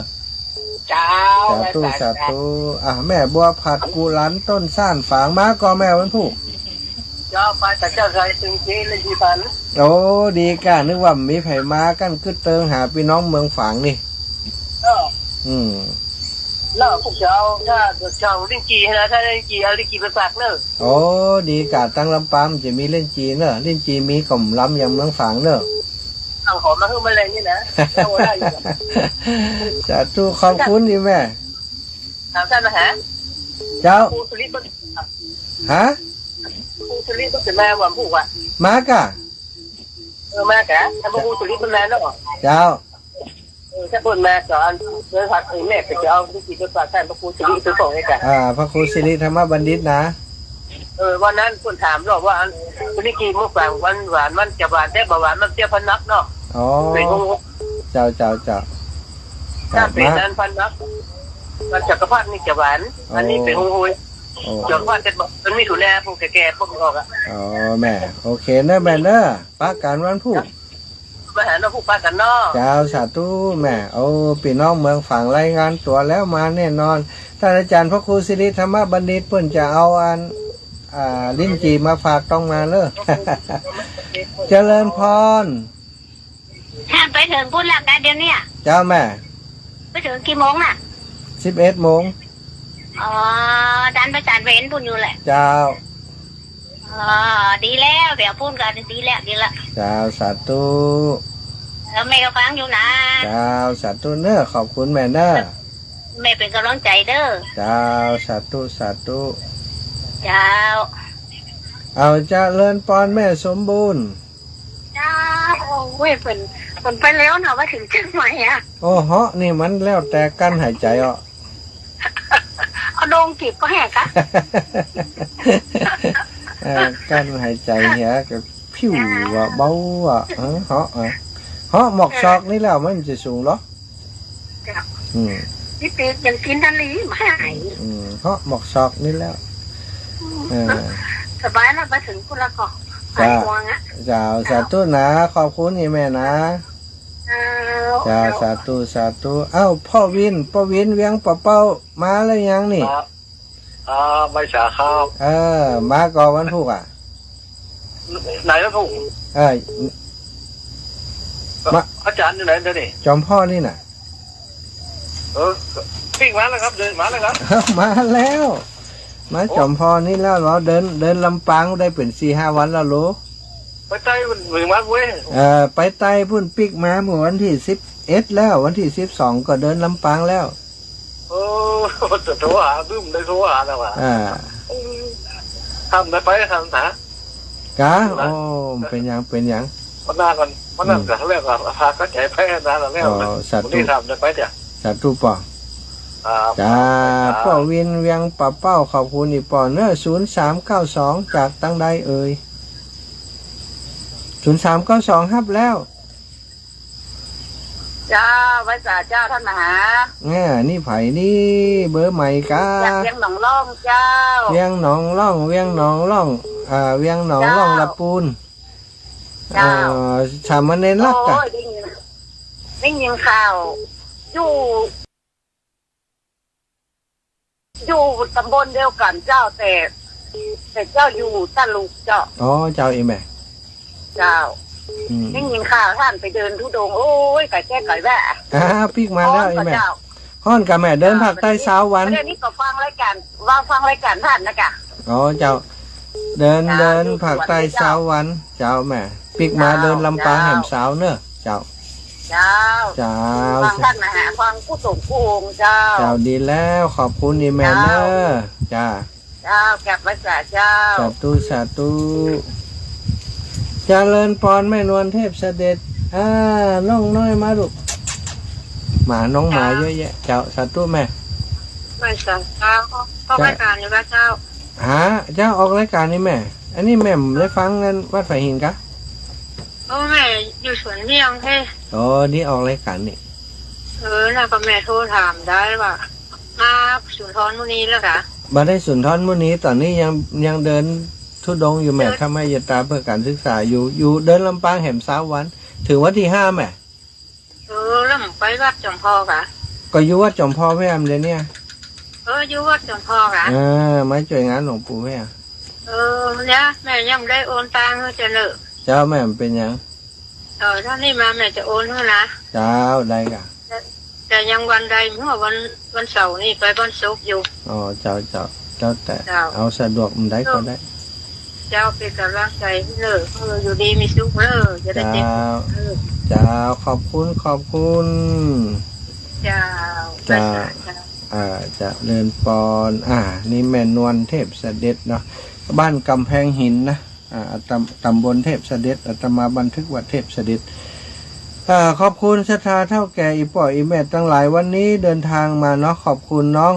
เจ้า สาธุ สาธุ อ่ะ แม่บัวผัด กุหลาบต้นซ่านฝางมาก่อแม่วันพูก เจ้า ไปกับเจ้าชายตึงเจ๊เลยที่พัน โอ้ ดีก้า นึกว่ามีใผมา กั๋นกึ๊ดเติงหาปี้น้องเมืองฝางนี่ เออ อืม แล้วพวกจะเอา ถ้าจะเอาลิ้นจี่นะ ถ้าลิ้นจี่ เอาลิ้นจี่ไปฝากเนอะ โอ้ ดีก่า ตังลำปางจะมีลิ้นจี่เนอะ ลิ้นจี่มีก่อมลำอย่างเมืองฝางเนอะ เอาหอมมาหื้อมาเลยนี่นะ เอาได้อยู่ สาธุ ขอบคุณอีแม่ ถามท่านมหา เจ้า ครูสุริต ฮะ ครูสุริต จะมาวันพุธอ่ะ มาก่า เออ มาก่า ถ้าพระครูสุริต มันมาเนาะ เจ้า เออ ถ้าเปิ้นมาสอน เดี๋ยวพัก เออ แม่ก็จะเอาลิเกไปฝากท่านพระครูสุริต ไปส่งให้ก่า อ่า พระครูสิริธรรมบัณฑิตนะ เออ วันนั้นเปิ้นถามเนาะว่า อัน ลิเกมาฝาก หวาน หวาน มันจะหวานแต่บ่หวาน มันเปรี้ยวพะนักเนาะ อ๋อ เป๋นฮง เจ้า เจ้า เจ้า ถ้าเป๋น มา อันพะนัก มันจักรพรรดินี่จะหวาน อ๋อ อันนี้เป๋นฮงฮวย โอ้ จักรพรรดิจะบอก มันมีสุรา พวกแก่ๆ พวกออกอ่ะ อ๋อ แม่ โอเคเนอะแม่เนอะ ปะกั๋นวันพุธ มาหาเนาะ ผู้ปะกั๋นเนาะ เจ้า สาธุแม่ โอ้ ปี้น้องเมืองฝางรายงานตั๋วแล้วมาแน่นอน ต้านอาจ๋ารย์พระครูสิริธรรมบัณฑิตเปิ้นจะเอาอัน อ่า ลิ้นจี่มาฝาก ต้องมาเน้อ เจริญพร ท่านไปเถิงปู๊นแล้วกา เดี๋ยวเนี้ย เจ้าแม่ ไปเถิงกี่โมงน่ะ สิบเอ็ดโมง อ๋อ ต้านไปจานเวรปู๊นอยู่แหละ เจ้า อ๋อ ดีแล้ว เดี๋ยวปู๊นก็ดีแล้ว ดีละ เจ้า สาธุ แล้วแม่ก็ฟังอยู่นะ เจ้า สาธุเน้อ ขอบคุณแม่เน้อ แม่เป๋นก๋ำลังใจ๋เน้อ เจ้า สาธุ สาธุ เจ้า เอา เจริญปอนแม่สมบูรณ์ เจ้า โอ้ย เปิ้น เปิ้นไปแล้วน่ะ ว่าเถิงเจียงใหม่อะ โอ้ เหาะนี่มันแล้วแต่กั้นหายใจ๋อ่ะ เอาโด่งจีบก็แหกอะ เออ กั้นหายใจ๋เหีย ก็ผิวอ่ะ เบาอ่ะ เออ เหาะอ่ะ เหาะหมอกซอกนี่แล้วมันจะสูงเหรอ เจ้า อืม นี่เป๋นยังกิ๋นทะเลไม่หาย อืม เหาะหมอกซอกนี่แล้ว อืม เออ สบายแล้ว ไปเถิงปู๊นแล้วก็ เจ้า หายห่วงอะ เจ้า สาธุนะ ขอบคุณอีแม่นะ เจ้า เจ้า สาธุ สาธุ เอ้า ป้อวิน ป้อวิน เวียงป่าเป้า มาแล้วยังนี่ ครับ อ่า บ่ายสามครับ เออ มาก่อวันพุธอ่ะ ไหนวันพุธ เออ มา อาจ๋ารย์อยู่ไหนเดี๋ยวนี้ จ๋อมพ่อนี่น่ะ เออ ปิ๊กมาแล้วครับ เดินมาแล้วครับ มาแล้ว มาจ๋อมพ่อนี่แล้ว เฮาเดิน เดินลำปางได้เป๋นสี่ห้าวันแล้วลูก ไปใต้มัน มันมาเว้ย เออ ไปใต้ปู๊นปิ๊กมาเมื่อวันตี้สิบเอ็ดแล้ว วันตี้สิบสองก็เดินลำปางแล้ว เออ จะโทรหา ลืมได้โทรหาแล้วว่ะ อ่า ทำได้ไปทำนะ กะ โอ้ เป๋นหยัง เป๋นหยัง วันหน้าก่อน วันหน้า อืม ก็เรียกว่าพาเข้าใจ๋ไปนะ แล้ว อ๋อ สาธุ วันนี้ทำได้ไปเดี๋ยว สาธุป้อ ครับ จ้า ครับ ป้อวิน เวียงป่าเป้า ขอบคุณอีป้อเน้อ ศูนย์สามเก้าสอง จากตังใดเอ่ย ศูนย์สามเก้าสอง ฮับแล้ว เจ้า ไหว้สาเจ้าต้านมหา อ่า นี่ใผนี่ เบอร์ใหม่กา จากเวียงหนองล่องเจ้า เวียงหนองล่อง เวียงหนองล่อง อ่า เวียงหนองล่อง เจ้า ละปูน เจ้า อ่า สามเณรลักษณ์กา โอ้ย ได้ยิน ได้ยินข่าว อยู่ อยู่ต๋ำบลเดียวกั๋นเจ้า แต่ แต่เจ้าอยู่ตะลุกเจ้า อ๋อ เจ้า อีแม่ เจ้า อืม ได้ยินข่าวต้านไปเดินธุดงค์ โอ้ย ไก๋แต๊ไก๋แต๊ อ่า ปิ๊กมาแล้ว ฮ้อน อีแม่ ก่าเจ้า ฮ้อนก่าแม่ เดินภาคใต้ซาววัน เดี๋ยวนี้ก็ฟังรายก๋าน ว่าฟังรายก๋านต้านนะกะ อ๋อ เจ้า เดิน เจ้า เดินภาคใต้ซาววัน เจ้าแม่ ปิ๊กมา เจ้า เดินลำปาง เจ้า แหมซาวเน้อ เจ้า เจ้า เจ้า ฟังต้านมหา ฟังกู้สงฆ์กู้องค์เจ้า เจ้า ดีแล้ว ขอบคุณอีแม่เน้อ เจ้า จ้า เจ้า กราบไหว้สาเจ้า สาธุ สาธุ เจริญปอนแม่นวลเทพเสด็จ อ่า น้องน้อยมาลูก หมาน้องหมาเยอะแยะ เจ้า สาธุแม่ ไหว้สาเจ้า ออกรายก๋านอยู่กาเจ้า ฮะ เจ้า ออกรายก๋านนี่แม่ อันนี้แม่ได้ฟังอันวัดฝายหินกา โอ้ แม่อยู่สวนเมี่ยงเฮ้ย อ๋อ นี่ออกรายก๋านนี่ เออ แล้วก็แม่โทรถามได้ว่า มาสุนทรมุนีแล้วกา บ่ได้สุนทรมุนี ต๋อนนี้ยัง ยังเดินธุดงค์อยู่แม่ เดิน ธรรมยตราเพื่อการศึกษาอยู่ อยู่เดินลำปางแหมซาววัน เถิงวันตี้ห้าแม่ เออ แล้วมึงไปวัดจ๋อมพ่อกา ก็อยู่วัดจ๋อมพ่อแม่เดี๋ยวนี้ เออ อยู่วัดจ๋อมพ่อกา เออ มาจ้วยงานหลวงปู่แม่ เออ เนี่ย แม่ยังบ่ได้โอนตังค์หื้อเจ้าเน้อ เจ้า แม่บ่เป๋นหยัง เออ ถ้านี่มาแม่จะโอนหื้อนะ เจ้า ได้กา แต่ แ แต่ยังวันใด เมื่อวัน วันเสาร์นี่ไปบ้านศพอยู่ อ๋อ เจ้า เจ้า แล้วแต่ เจ้า เอาสะดวกมื้อใดก็ได้ เจ้า เป๋นก๋ำลังใจ๋เน่อ เออ อยู่ดีมีสุขเน่อ จะได้เจ็บ เจ้า เออ เจ้า ขอบคุณ ขอบคุณ เจ้า เจ้า เจ้า อ่า เจริญปอน อ่า นี่แม่นวลเทพเสด็จเนาะ บ้านกำแพงหินนะ อ่า ตำ- ตำบลเทพเสด็จ อาตมาบันทึกว่าเทพเสด็จ อ่า ขอบคุณศรัทธาเฒ่าแก่ อี่ป้ออี่แม่ตังหลาย วันนี้เดินทางมาเนาะ ขอบคุณน้อง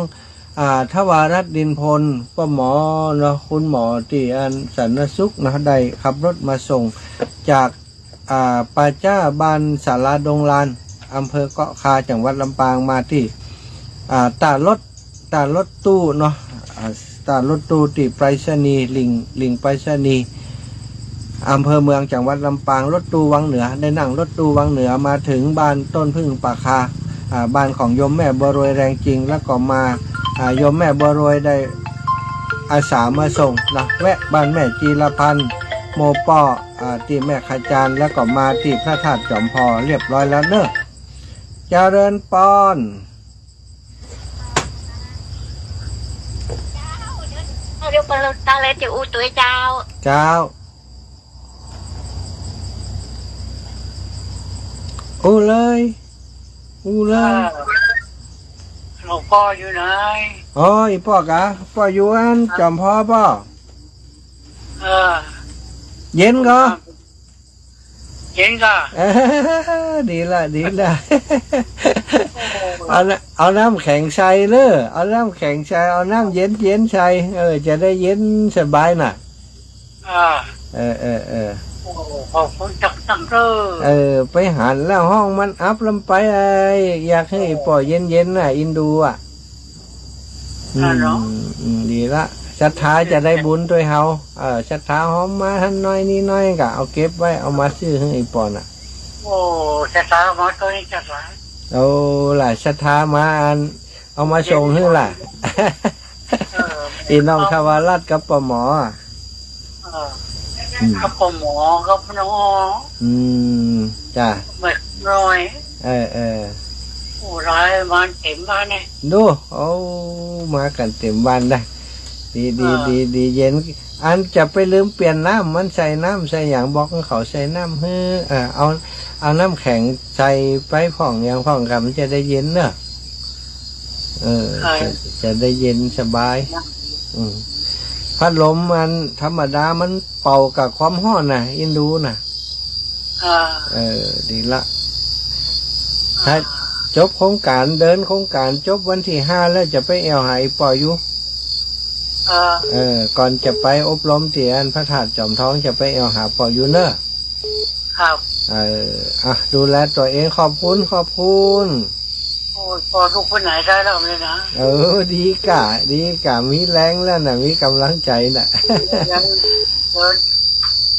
อ่า ทวารัตน์ ดินพล ป้อหมอเนาะ คุณหมอตี้อันสันนสุขเนาะ ได้ขับรถมาส่งจาก อ่า ป่าจ๊าบ้านศาลาดงลาน อำเภอเกาะคา จังหวัดลำปาง มาตี้ อ่า ต้ารถ ต้ารถตู้เนาะ อ่า ต้ารถตู้ตี้ไปรษณีย์ หลิ่ง หลิ่งไปรษณีย์ อำเภอเมือง จังหวัดลำปาง รถตู้วังเหนือ ได้นั่งรถตู้วังเหนือมาเถิงบ้านต้นผึ้งป่าคา อ่า บ้านของโยมแม่บัวรวยแรงจริง แล้วก็มา อ่า โยมแม่บัวรวยได้อาสามาส่งนะ แวะบ้านแม่จีรพันธ์ โมป้อ อ่า ตี้แม่ขจาร แล้วก็มาตี้พระธาตุจอมพอเรียบร้อยแล้วเนอะ เจริญปอน เดี๋ยวเปิดตาเลยจะอู้ตวยเจ้า เจ้า อู้เลย อู้เลย เออ หลวงป้ออยู่ไหน อ๋อ อี่ป้อกะ ป้ออยู่อันจอมพอป้อ เออ เย็นก่อ เย็นก่ะ เออ ดีละ ดีละ เอาน้ำ- เอาน้ำแข็งใส่เนอะ เอาน้ำแข็งใส่ เอาน้ำเย็นเย็นใส่ เออ จะได้เย็นสบายน่ะ อ่า เออ เออ เออ โอ้ ขอบคุณจังๆ เด้อ เออ ไปหันแล้วห้องมันอับลำไป ไอ้ อยากหื้ออี่ป้อเย็นๆ น่ะ อินดูอ่ะ อืม อ่า เนาะ อืม ดีละ ศรัทธาจะได้บุญตวยเฮา เออ ศรัทธาหอมมาหั้นน้อยนี่น้อยก็เอาเก็บไว้ เอามาซื้อหื้ออี่ป้อน่ะ โอ้ ศรัทธามาตวยนี่ศรัทธา โอ้ ล่ะ ศรัทธามาอัน เอามาส่งหื้อล่ะ เออ อี่น้องทวารัตน์กับป้อหมอ เออ อืม กับป้อหมอ กับน้อง อืม จ้ะ แม่น้อย เออ เออ โอ้ หลาย มาเต็มบ้านเนี่ย ดู โอ้ มากั๋นเต็มบ้านได้ ดี ดี เออ ดี ดี เย็น อันจะไปลืมเปลี่ยนน้ำมัน ใส่น้ำใส่หยัง บอกเขาใส่น้ำหื้อ เออ เอา เอาน้ำแข็งใส่ไปพ่องหยังพ่องกะ มันจะได้เย็นเนอะ เออ เออ จะ จะได้เย็นสบาย นะ อืม พัดลมอันธรรมดามันเป่ากับความฮ้อนน่ะ อินดูน่ะ อ่า เออ ดีละ อ่า ถ้าจบโครงก๋าน เดินโครงก๋านจบวันตี้ห้าแล้วจะไปแอ่วหาอี่ป้ออยู่ อ่า เออ ก่อนจะไปอบรมตี้อันพระธาตุจอมทองจะไปแอ่วหาป้ออยู่เนอะ ครับ เออ อ่ะ ดูแลตั๋วเอง ขอบคุณ ขอบคุณ โอ้ย ป้อลุกไปไหนได้แล้วเนี่ยนะ เออ ดีก่ะ ดีก่ะ มีแฮงแล้วน่ะ มีก๋ำลังใจ๋น่ะ ยังเดิน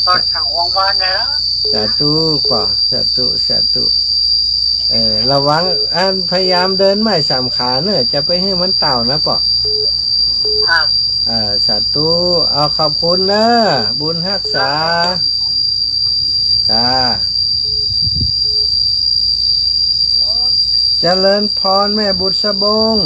ตอนสั่งวงบ้านเนี่ยนะ สาธุป้อ สาธุ สาธุ เออ ระวัง อันพยายามเดินไม้สามขาเนอะ จะไปหื้อมันเต่านะป้อ ครับ เออ สาธุ เอา ขอบคุณเนอะ บุญฮักษา จ้า เจริญปอนแม่บุษบง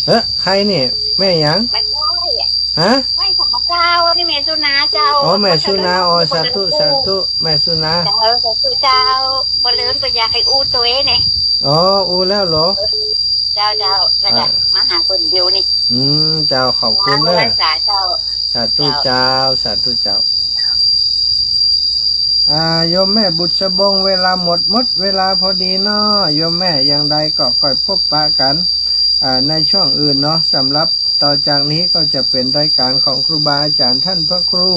เฮ้อ ใผนี่ แม่หยัง แม่ก้อยอะ ฮะ แม่ของเจ้า นี่แม่สุนาเจ้า อ๋อ แม่สุนา อ๋อ สาธุ สาธุ แม่สุนา เจ้า สาธุเจ้า บ่ลืม บ่อยากหื้ออู้ตวยเนี่ย อ๋อ อู้แล้วเหรอ เจ้า เจ้า นั่นแหละ อ่า มาหาเปิ้นเดี๋ยวนี้ อืม เจ้า ขอบคุณเนอะ เจ้า สาธุเจ้า เจ้า สาธุเจ้า อ่า โยมแม่บุษบง เวลาหมด หมดเวลาพอดีเนาะ โยมแม่ อย่างใดก็ค่อยปะกั๋น อ่า ในช่วงอื่นเนาะ สำหรับต่อจากนี้ก็จะเป๋นรายก๋านของครูบาอาจ๋ารย์ต้านพระครู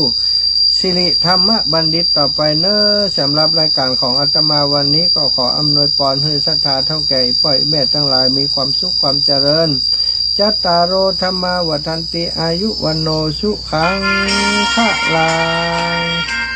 สิริธรรมบัณฑิตต่อไปเนาะ สำหรับรายก๋านของอาตมาวันนี้ก็ขออำนวยปอนหื้อศรัทธาเฒ่าแก่อี่ป้ออี่แม่ตังหลายมีความสุขความเจริญ จัตตาโร ธัมมา วัฑฒันติ อายุ วัณโณ สุขัง พะลัง